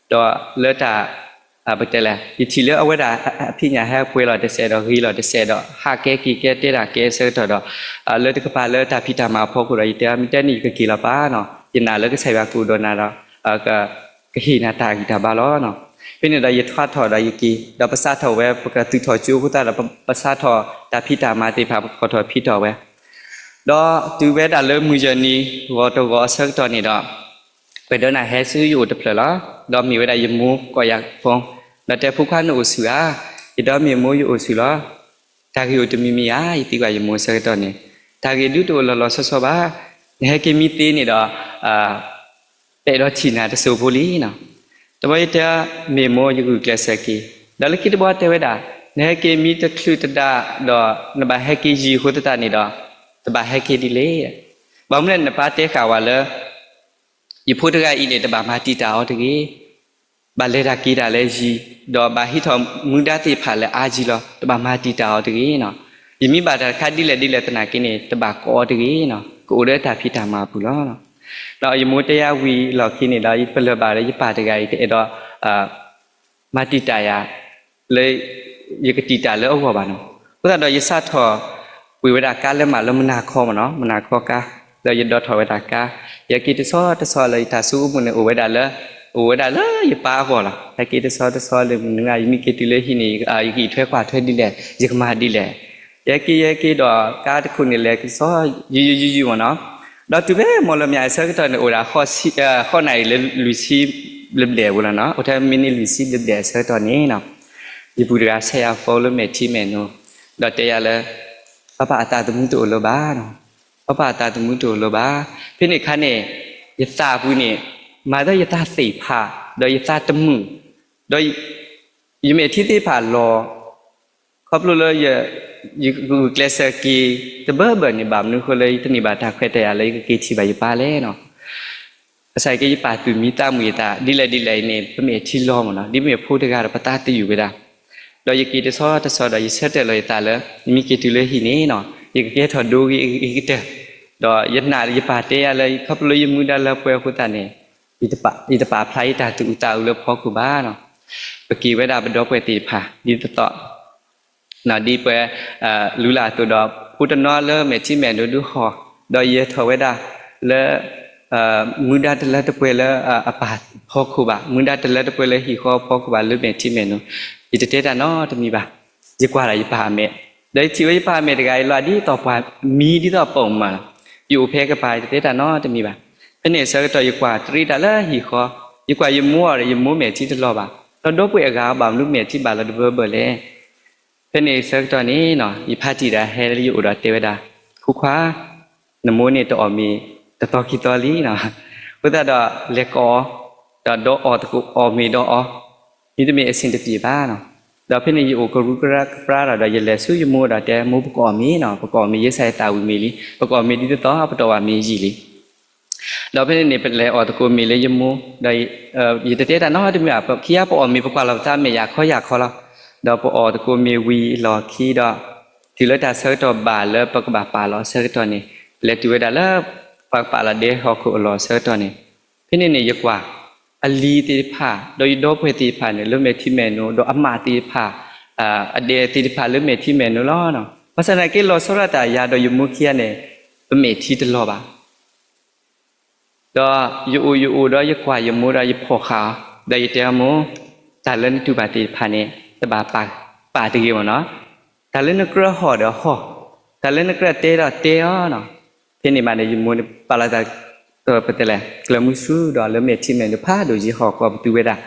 ဒီးလၢတၢ် ပတဲလဲၣ်, ယထံၣ်လၢအဝဲဒၣ်အဖံးညၣ်ဟဲပှဲၤလီၤတစဲးဒီး ဂ့ၤလီၤတစဲးဒီး ဟးကဲက့ၤကဲတဲတၢ်ကဲဆၢကတီၢ်ဒီး, လၢတကပၤလၢတၢ်ဖံးတၢ်မၤအဖီခိၣ်ဒီး ယတဲအီၤ မ့ၢ်တဲန့ၣ် ယကက့ၤလီၤပၢ်နီၤ, ယနာ်လၢကစၢ်ယွၤကအိၣ်ဒီးနၤဒီး ကဟ့ၣ်နၤတၢ်ဂံၢ်တၢ်ဘါလီၤ. ဖဲန့ၣ်ဒီးယထွါထီၣ်ဒီးယက့ၤ, ဒီးပစးထီၣ်ဝဲ ပကသုးထီၣ်ကၠိအဃိသတးဒီး ပစးထီၣ်တၢ်ဖံးတၢ်မၤသ့ၣ်တဖၣ် ပဖီၣ်ထီၣ်ဖံးထီၣ်ဝဲ, ဒီးတုၤဝဲဒၣ်လၢမုၢ်ယဲၢ်နံၤ ဂီၤတဂီၤအဆၢကတီၢ်န့ၣ်ဒီး ပှၤဒၢနၤဟဲဆူယအိၣ်တဖျၢၣ်လီၤ. ဒီးမ့ၢ်ဝဲဒၣ်ယမိၢ်ကိးယၤ phone, ဒီးတဲ ဖိခွါနအိၣ်ဆူၣ်ဧါ. ယတဲအီၤ မ့ၢ်မိၢ် ယအိၣ်ဆူၣ်လီၤ. တၢ်ဂ့ၢ်အိၣ်တမံၤမံၤဧါ, ယသံကွၢ်ယမိၢ်ဆၢကတီၢ်န့ၣ်, တၢ်ဂ့ၢ်ဒုးတအိၣ်လီၤလီၤဆီဆီဘၣ်. နဟဲက့ၤမံသ့န့ၣ်ဒီး ပအဲၣ်ဒိးထံၣ်နၤတစိၤဖိလံနီၤ. တဘျီယတဲအီၤ မ့ၢ်မိၢ် ယဂုာ်ကျဲးစၢးက့ၤ, ဒီးလၢခံတဘျီတဲဝဲဒၣ် နဟဲက့ၤမံတချုးတဒါဒီး နဘၣ်ဟဲက့ၤယံၤအဃိသတးန့ၣ်ဒီး တဘၣ်ဟဲက့ၤဒ်လဲၣ်. ဘၣ်မနုၤလဲၣ် နပၢ်တဲဃာ်ဝဲလၢ ယဖိတဂၤအံၤန့ၣ် တဘၣ်မၤတံာ်တာ်အီၤတဂ့ၤ, ဘၣ်လဲၤတၢ်က့ၤတၢ်လၢယံၤ, ဒီးဘၣ်ဟံးထီၣ်မူဒါသ့ၣ်တဖၣ်လၢအါယံၤလီၤ. တဘၣ်မၤတံာ်တာ်အီၤတဂ့ၤနီၤ. ယမ့ၢ်ဘၣ်တၢ်တခါဒ်လဲၣ်ဒ်လဲၣ်သနာ်က့န့ၣ် တဘၣ်ကိးအီၤတဂ့ၤနီၤ. ကအိၣ်ဒီးတၢ်ဖံးတၢ်မၤအပူၤလီၤ. ဒီးယမိၢ်တဲယၤဝံၤလီၢ်ခံန့ၣ်ဒီး ယပလၢၢ်ဘၣ်ဒီး ယပၢ်တဂၤအံၤတအဲၣ်ဒိး မၤတံာ်တာ်ယၤ လၢယကတံာ်တာ်လၢအဂီၢ်ဘၣ်နီၤ. အဃိသတးဒီး ယစးထီၣ်ပှ့ၤဝဲဒၣ်ကါလၢမးလၢမုၢ်နၤခီမ့ၢ်နီၤ, မုၢ်နၤခီကါ, ဒီးယဒိးထီၣ်ဝဲဒၣ်ကါ, ယဟဲက့ၤတဆီတဆီလၢယတၢ်ဆိကမိၣ်န့ၣ် အိၣ်ဝဲဒၣ်လၢ, အိၣ်ဝဲဒၣ်လၢယပၢ်အဂီၢ်လီၤ. ဟဲက့ၤတဆီတဆီလၢမနုၤဂၤ ယမ့ၢ်က့ၤတုၤလၢဟံၣ်န့ၣ် ယကအံးထွဲကွၢ်ထွဲဒ်လဲၣ်, ယကမၤဒ်လဲၣ်. ယဟဲက့ၤ ယဟဲက့ၤဒီးကါတခိၣ်န့ၣ် လဲၤကဆီ ယံာ်ယံာ်ယံာ်ယံာ်မ့ၢ်နီၤ. ဒီးတုၤဖဲမီၢ်လမၠးအဆၢကတီၢ်န့ၣ် အိၣ်ဒၣ်ဃိးနၣ်ရံၣ်လၢလွံၢ်ဆံဘျဲၣ်ဘျဲၣ်ဝဲလီၤနီၤ, အိၣ်ထဲမံးနံးလွံၢ်ဆံဘျဲၣ်ဘျဲၣ်အဆၢကတီၢ်န့ၣ်နီၤ, ယပုၢ်တဂၤဆဲးယၤ phone လၢမဲာ်ထံမဲာ်နိ, ဒီးတဲယၤလၢ ပၢ်ပၢ်အသးသမူတအိၣ်လၢၤဘၣ်, ပၢ်ပၢ်အသးသမူတအိၣ်လၢၤဘၣ်. ဖဲန့ၣ်အခါန့ၣ် ယသးပူၤန့ၣ် မၤသးယသးသ့ၣ်ဖး ဒီးယသးတမုာ်, ဒီးယမဲာ်ထံသ့ၣ်တဖၣ်လီၤ ခီဖျိလၢ ယဂုာ်ကျဲးစၢးက့ၤတဘၢဘၢၣ်န့ၣ် ဘၣ်မနုၤအဃိလၢယတန့ၢ်ဘၣ်တၢ်ခွဲးတၢ်ယာ်လၢယကက့ၤထံၣ်ဘၣ်ယပၢ်လဲၣ်နီၤ. ဘၣ်ဆၣ်က့ ယပာ်သူၣ်မံသးမုာ်ယသး ဒ်လဲၣ်ဒ်လဲၣ်အံၤန့ၣ် ပမဲာ်ထံလီၤမ့ၢ်နီၤ, ဒ်မ့ၢ်ဖိတဂၤဒီးပသးတယုၢ်ဝဲဒၣ်. ဒီးယက့ၤတဆီတဆီဒီး ယဆၢတဲာ်လီၤယသးလၢ ယမ့ၢ်က့ၤတုၤလၢဟံၣ်န့ၣ်နီၤ ယကကဲထီၣ်ဒိဂ့ၤအဂ့ၤကတၢၢ်, ဒီးယနာ်ယပၢ်တဲယၤလၢ ခီဖျိလၢယမူဒါလၢပှဲၤအဃိသတးန့ၣ် ယတပာ်ဖျါယတၢ်သူၣ်အုးသးအုးလၢဖီခိၣ်ဘၣ်နီၤ. ပက့ၤဝဲဒၣ်ပဒီပုၢ်ဝဲၢ်သ့ၣ်တဖၣ် ဒ်သိးသိး ဒ်ပှၤ လူလၢ်အသိးဒီး ဖိတနီၤလၢမဲာ်ထံမဲာ်နိဒုးဟီၣ်, ဒီးယဲၤထီၣ်ဝဲဒၣ်လၢ မူဒါတလၢတပှဲၤလၢအပၢ်ဖီခိၣ်ဘၣ်, မူဒါတလၢတပှဲၤလၢဟံၣ်ဃီဖီခိၣ်ဘၣ် လၢမဲာ်ထံမဲာ်နိ, ယတတဲတၢ်နီတမံၤဘၣ်. ယကွၢ်ဒၣ်ယပၢ်အမဲာ်, ဒီးယထံၣ်ဝဲယပၢ်အမဲာ်တဂၤအံၤလီၤ ဒ်သိးပှၤမံဒ်သိးပိာ်မုၣ်မးလီၤ. ယအိၣ်ဖဲကပၤ ယတတဲတၢ်နီတမံၤဘၣ်. ဖဲန့ၣ်အဆၢကတီၢ် ယကွၢ်တရံးတၢ်လၢဟံၣ်ဃီ, ယကွၢ်ယမိၢ်အီၤဒီး ယမိၢ်မဲာ်ထံတလီၤဘၣ်, ဒီးဒီပုၢ်ဝဲၢ်အဂၤ ဘၣ်မနုၤမဲာ်ထံဘၣ်လီၤတဘၢဘၢၣ်လဲၣ်. ဖဲန့ၣ်အဆၢကတီၢ်န့ၣ်နီၤ ယဖါတံၢ်တဂၤဟဲလၢယအိၣ်ဒီးတဲဝဲဒၣ်, ဖိခွါ, နမိၢ်န့ၣ်တအီၣ်မ့ၤတသီခံသီလံနီၤ, အဃိသတးဒီးလဲၤကိးအီၤ, ဒီးဒီးအီၣ်သကိးအီၣ်မ့ၤဒီးအီၤ, မ့တမ့ၢ်အဆင်တပြေဘၣ်နီၤ. ဒီးဖဲန့ၣ်ယအိၣ်ကရူၢ်ကရၢကပြါဒီး ဒီးယလဲၤဆူယမိၢ်ဒီးတဲ မိၢ် ပကအီၣ်မ့ၤနီၤ, ပကအီၣ်မ့ၤ ယဲစၢ်ယသးဝံၤမ့ၤလံ, ပကအီၣ်မ့ၤဒ်သိးသိး ပတအီၣ်ဘၣ်မ့ၤယံာ်လံ. ဒီးဖဲန့ၣ်န့ၣ် ပလဲၤအီၣ်သကိးမ့ၤလၢယမိၢ်, ဒီး ယတတဲတၢ်နီတမံၤဘၣ်, ခံဂၤပအီၣ်မ့ၤ ပကွၢ်လီၤပသးမဲာ်ယၤခီယၤခီလီၤ. ဒီးပအီၣ်သကိးမ့ၤဝံၤလီၢ်ခံဒီး တုၤလၢတၢ်ဆၢကတီၢ်ဘၣ်လၢပကဘၣ်ပာ်လီၤအဆၢကတီၢ်န့ၣ်, ပလဲၤတုၤဝဲဒၣ်လၢ ပှၤကပာ်လီၤဒဲဟီၣ်ခိၣ်အလီၢ်အဆၢကတီၢ်န့ၣ်, ဖဲန့ၣ်န့ၣ် ယကွၢ် အလံၤသ့ၣ်တဖၣ် ဒီးယဒီပုၢ်ဝဲၢ်သ့ၣ်တဖၣ်န့ၣ် လၢမဲာ်ထံမဲာ်နိ ဒီးအမးသ့ၣ်တဖၣ် အဒဲသ့ၣ်တဖၣ်လၢမဲာ်ထံမဲာ်နိလီၤ. ဘၣ်ဆၣ်သနာ်က့ လီၤဆီဒၣ်တၢ် ယၤဒီးယမိၢ်ခံဂၤန့ၣ် ပမဲာ်ထံတလီၤဘၣ်. ဒီးယအိၣ်ယအိၣ်ဒီးယကွၢ်ယမိၢ်ဒီးယဖီၣ်ဃာ်အီၤ, ဒီးယတဲအီၤ မိၢ်, တၢ်လၢနတူၢ်ဘၣ်သ့ၣ်တဖၣ်န့ၣ် တဘၣ်ပာ်တဂ့ၤမ့ၢ်နီၤ, တၢ်လၢနကြၢးဟီၣ်ဒီးဟီၣ်, တၢ်လၢနကြၢးတဲဒီးတဲအီၤနီၤ. ဖဲန့ၣ်မးန့ၣ် ယမိၢ်န့ၣ်ပာ်လီၤသး ပတဲလဲၣ် ကျၢၤမုဆူဒီးလၢမဲာ်ထံမဲာ်နိဖးဒိၣ် ယဟီၣ်ကိးပသူဝဲဒၣ်,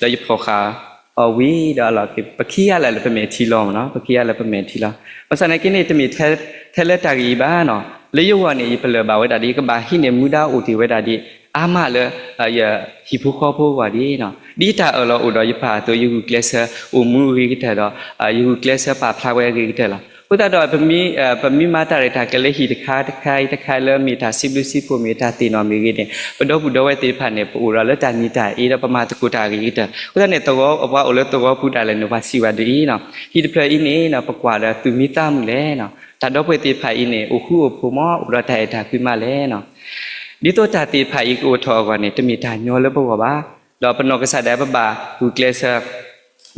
ဒီးယဖီၣ်ဃာ်အီၤ အီၤဝံၤဒီးအလီၢ်ခံ ပခံဂၤလၢာ်လၢပမဲာ်ထံလီၤမ့ၢ်နီၤ, ပခံဂၤလၢာ်လၢပမဲာ်ထံလီၤ. ဘၣ်ဆၣ်သနာ်က့န့ၣ် တမ့ၢ်ထဲလၢတၢ်ဂ့ၢ်အံၤဘၣ်နီၤ. လၢယဂီၢ်န့ၣ် ယပလၢၢ်ဘၣ်ဝဲဒၣ်ဒီး ယကဘၣ်ဟံးန့ၢ်မူဒါအိၣ်တ့ၢ်ဝဲဒၣ်ဒံး အါမးလၢ ယဟံၣ်ဖိဃီဖိအဂီၢ်ဒံးနီၤ. ဒ်တၢ်အၢၣ်လီၤအိၣ်ဒီးယပၢ်အသိး ယဂုာ်ကျဲးစၢးအိၣ်မူအဂ့ၤကတၢၢ်ဒီး ယဂုာ်ကျဲးစၢးပာ်ဖျါဝဲအဂ့ၤကတၢၢ်လီၤ. အဃိသတးဒီး ပမ့ၢ်မၤတၢ်ရဲၣ်တၢ်ကျဲၤလၢဟံၣ်တခါတခါအံၤတခါလၢ မ့ၢ်တၢ်စံးဘျုးစံးဖှိၣ် မ့ၢ်တၢ်သ့ၣ်နီၣ်မ့ၢ်ဂ့ၤန့ၣ် ပဒီပုၢ်ဒီဝဲၢ်သ့ၣ်တဖၣ်န့ၣ် ပအိၣ်ဒီးလၢတၢ်နံၤတၢ်အ့ဒီး ပမၤသကိးတၢ်အဂ့ၤကတၢၢ်. အဃိသတးန့ၣ် သဝီ ပှၤအိၣ်လၢသဝီပူၤဒၣ်လဲာ်န့ၣ် ပှၤစံးဝဲဒ်အံၤနီၤ, ဟံၣ်တဖျၢၣ်အံၤန့ၣ်နီၤ ပကွၢ်ဒီးသူၣ်မံသးမုာ်လဲၣ်နီၤ. တၢ်ဒီပုၢ်ဝဲၢ်သ့ၣ်တဖၣ်အံၤန့ၣ် အိၣ်ဃူအိၣ်ဖိးမ့ၢ် အိၣ်ဒီးတၢ်အဲၣ်တၢ်ကွံမးလဲၣ်နီၤ. ဒ်သိးတၢ်သ့ၣ်တဖၣ်အံၤကအိၣ်ထီၣ်အဂီၢ်န့ၣ် တမ့ၢ်တၢ်ညီလၢပဂီၢ်ဘၣ်. ဒီးပနီၢ်ကစၢ်ဒၣ်ပဘၣ်ဂုာ်ကျဲးစၢး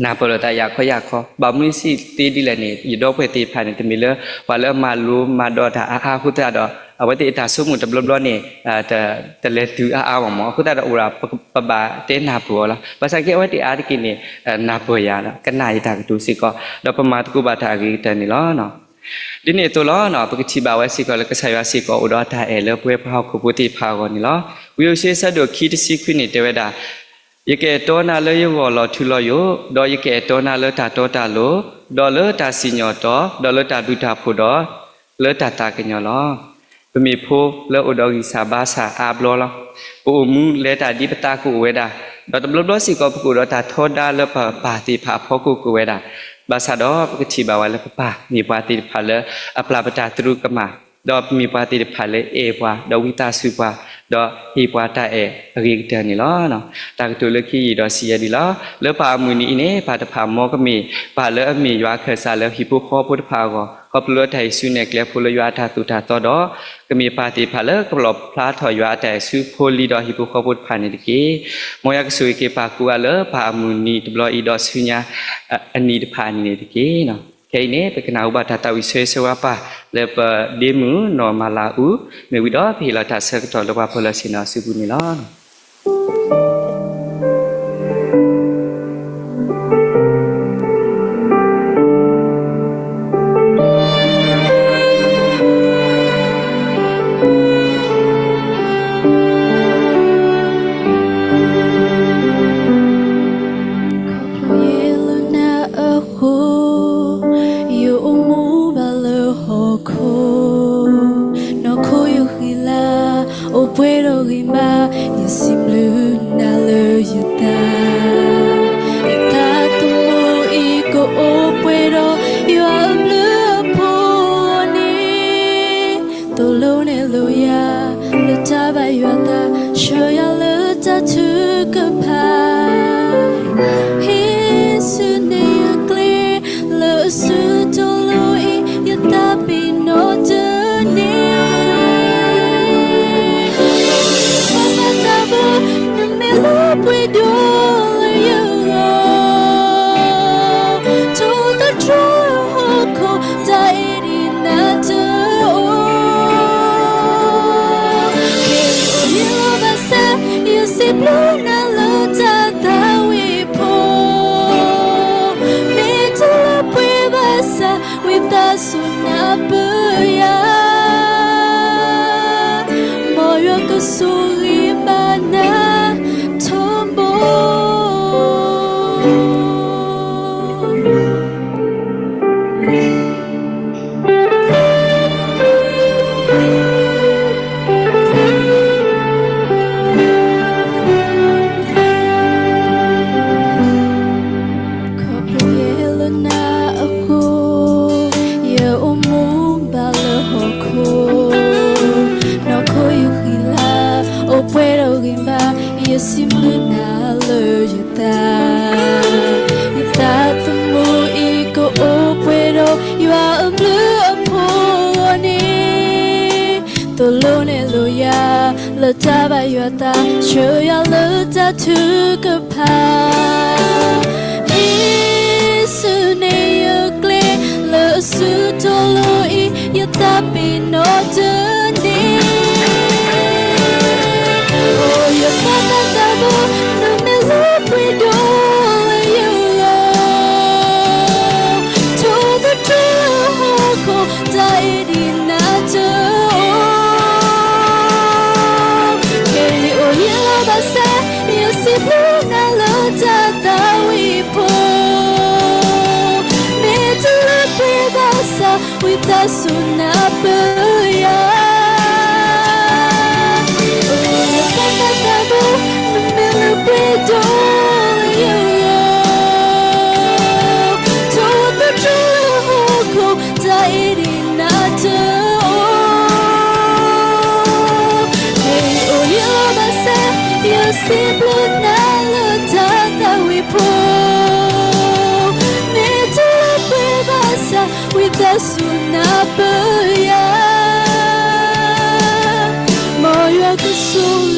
နၢ်ပၢၢ်လိာ်သးယၢ်ခီယၢ်ခီ, ဘၣ်မနုၤစံးသ့ဒ်လဲၣ်န့ၣ် ယဒီပုၢ်ဝဲၢ်သ့ၣ်တဖၣ်န့ၣ် တမ့ၢ်လၢပှၤလၢအမၤလိမၤဒိးတၢ်အါအါအဃိသတးဒီး အဝဲသ့ၣ်အတၢ်ဆိကမိၣ်တဘျီဘျီန့ၣ် တလဲၤတုၤအါအါဘၣ်မ့ၢ်. အဃိသတးဒီးအိၣ်ဒီး ပဘၣ်တဲနၢ်ပၢၢ်အီၤလီၤ. ဘၣ်ဆၣ်က့ အဝဲသ့ၣ်အါတက့ၢ်န့ၣ် နၢ်ပၢၢ်ယၤဒီး ကနၣ်ယတၢ်ကတိၤစ့ၢ်ကီး ဒီးပမၤသကိးဘၣ်တၢ်အဂ့ၤကတၢၢ်န့ၣ်လီၤ. ဒ်န့ၣ်အသိးလီၤ. ပကထံၣ်ဘၣ်ဝဲစ့ၢ်ကီးလၢ ကစၢ်ယွၤစ့ၢ်ကီးအိၣ်ဒီးတၢ်အဲၣ်လၢပှဲၤပှၤဟီၣ်ခိၣ်ဖိသ့ၣ်တဖၣ်အဂီၢ်န့ၣ်လီၤ. ဝံယၡါယၤ အဆၢဒိၣ်ခံ တဆံခွံန့ၣ် တဲဝဲဒၣ်, ယကအဲၣ်တီနၤလၢယဂီၢ်လီၤထူလီၤယိာ်, ဒီးယကအဲၣ်တီနၤလၢတၢ်တီတၢ်လိၤ, ဒီးလၢတၢ်စံၣ်ညီၣ်တီ, ဒီးလၢတၢ်ဘျုးတၢ်ဖှိၣ်ဒီး လၢတၢ်သးကညီၤလီၤ. ပမ့ၢ်ဖိလၢအိၣ်ဒီးဂံၢ်စၢ်ဘါစၢ်အါဘျီလီၤ. ပအိၣ်မူလဲၤတၢ်ဒ်ပသးကအိၣ်ဝဲဒၣ်, ဒီးတဘျီဘျီစ့ၢ်ကီး ပကအိၣ်ဒီးတၢ်ထီဒါလၢပပၢ်သ့ၣ်တဖၣ်အဖီခိၣ်ကအိၣ်ဝဲဒၣ်. ဘၣ်ဆၣ်ဒီးပကထံၣ်ဘၣ်ဝဲလၢပပၢ်မ့ၢ်ပှၤသ့ၣ်တဖၣ်လၢအပျၢ်ပတၢ်သရူးကမၣ်, ဒီးပမ့ၢ်ပှၤသ့ၣ်တဖၣ်လၢအဲၣ်ပှၤ, ဒီးဝံသးစူၤပှၤ, ဒီးဟ့ၣ်ပှၤတၢ်အဲၣ်အဂ့ၤကတၢၢ်န့ၣ်လီၤ. တၢ်ကတိၤလၢခံယံာ်ဒီးစံးယဲဒ်လီၤ. လၢပၢ်အမုၢ်နံၤအံၤန့ၣ် ပၢ်တဖၣ်မ်ကမ့ၢ်ပၢ်လၢအမ့ၢ်ယွၤခၢၣ်စးလၢဟံၣ်ဖိဃီဖိတဖၣ်အဂီၢ်, ခီဖျိလၢတၢ်ဟံးစုနဲၣ်ကျဲဖိလၢယွၤအတၢ်သိၣ်တၢ်သီဒီး ကမ့ၢ်ပၢ်သ့ၣ်တဖၣ်လၢကလီၣ်ဖျါထီၣ်ယွၤအတၢ်အဲၣ်ဆူဖိလံၤဒီးဟံၣ်ဖိဃီဖိတဖၣ်န့ၣ်တက့ၢ်. မ်ယွၤကဆိၣ်ဂ့ၤက့ၤပၢ်ကိးဂၤလၢပၢ်အမုၢ်နံၤတဘျီအံၤဒီးဆူညါအနံၤတဖၣ်အံၤန့ၣ်တက့ၢ်. ခဲအံၤန့ၣ် ပကနၢ်ဟူဘၣ်တၢ်သးဝံၣ်ဆၢဂ့ၤဆၢဝါပၢ်လၢပဒ့မုၣ်နီၢ်မၤလၤအူ မ့ၢ်ဝံၤဒီးပဟ့ၣ်လီၤတၢ်ဆၢကတီၢ်လၢပှၤဖီၣ်လီၤဆ့ၣ်နီၤအစုပူၤန့ၣ်လီၤ. ခီဖျိယဲလၢနၤအဃိ ယအိၣ်မူဘၣ်လၢဟီၣ်ခိၣ်, နီၢ်ခိယဃံလၤ အိၣ်ပှဲၤဒီးဂ့ၤမး, ယစံးဘျုးနၤလၢယသး, ယသးသမူအံၤကအိၣ်ပှဲၤဒီး ယွၤအဘျုးအဖှိၣ်န့ၣ် သိၣ်လိနဲၣ်လိယၤ လၢတၢ်ဘၣ်ယွၤသး, ဆှၢယၤလၢတၢ်ထုကဖၣ် ဟံးစုနဲၣ်ယကျဲ လၢအစုတီလိၤအံၤ ယသးပ့ၤနီၣ်တန့ၢ်, ဘၣ်သးဘိ နမ့ၢ်လၢပှဲၤဒီးလၢယဂီၢ်, ထိၣ်သတြီၤဟီၣ်ခိၣ် တၢ်အဲၣ်ဒိးနၤတအိၣ်, ကဲယအိၣ်ယလီၤဘၣ်ဆၣ် ယစံးဘျုးနၤလၢတၢ်သးဝံၣ်ဖိ မ့ၢ်တလၢပှဲၤဘၣ်ဆၣ် ဝံသးစူၤနၢ်ပၢၢ်ယၤ, မ်ယွၤကဆိၣ်ဂ့ၤဘၣ်နၤထီဘိ. ခီဖျိယဲလၢနၤအဃိ, ယအိၣ်မူဘၣ်လၢဟီၣ်ခိၣ်, နီၢ်ခိယဃံလၤ အိၣ်ပှဲၤဒီးဂ့ၤမး, ယစံးဘျုးနၤလၢယသး, ယသးသမူအံၤကအိၣ်ပှဲၤဒီးယွၤအဘျုးအဖှိၣ်န့ၣ်, သိၣ်လိနဲၣ်လိယၤ လၢတၢ်ဘၣ်ယွၤသး, ဆှၢယၤလၢတၢ်ထုကဖၣ် ဟံးစုနဲၣ်ယကျဲ လၢအစုတီလိၤအံၤ ယသးပ့ၤနီၣ်တန့ၢ်, အိၣ်ယသးဘၣ်သးဘိ နမ့ၢ်လၢပှဲၤဒီးလၢယဂီၢ်, ထိၣ်သတြီၤဟီၣ်ခိၣ် တၢ်အဲၣ်ဒိးနၤတအိၣ်, ကဲယအိၣ်ယလီၤဘၣ်ဆၣ် ယစံးဘျုးနၤလၢတၢ်သးဝံၣ်ဖိ ဝံသးစူၤနၢ်ပၢၢ်ယၤ, အိၣ်လၢပှၤမၤသးမုာ် နမ့ၢ်လၢပှဲၤဒီးယဂီၢ်, ထိၣ်သတြီၤလၢဟီၣ်ခိၣ် တၢ်အ့ၣ်ဒံးနၤတအိၣ်, မ့ၢ်အိၣ်ယံၤလီၤဘၣ်ဆၣ် ယစံးဘျုးနၤလၢတၢ်သးဝံၣ်ဖိ မ့ၢ်တလၢပှဲၤဘၣ်ဆၣ် ဝံသးစူၤနၢ်ပၢၢ်ယၤ, မ်ယွၤကဆိၣ်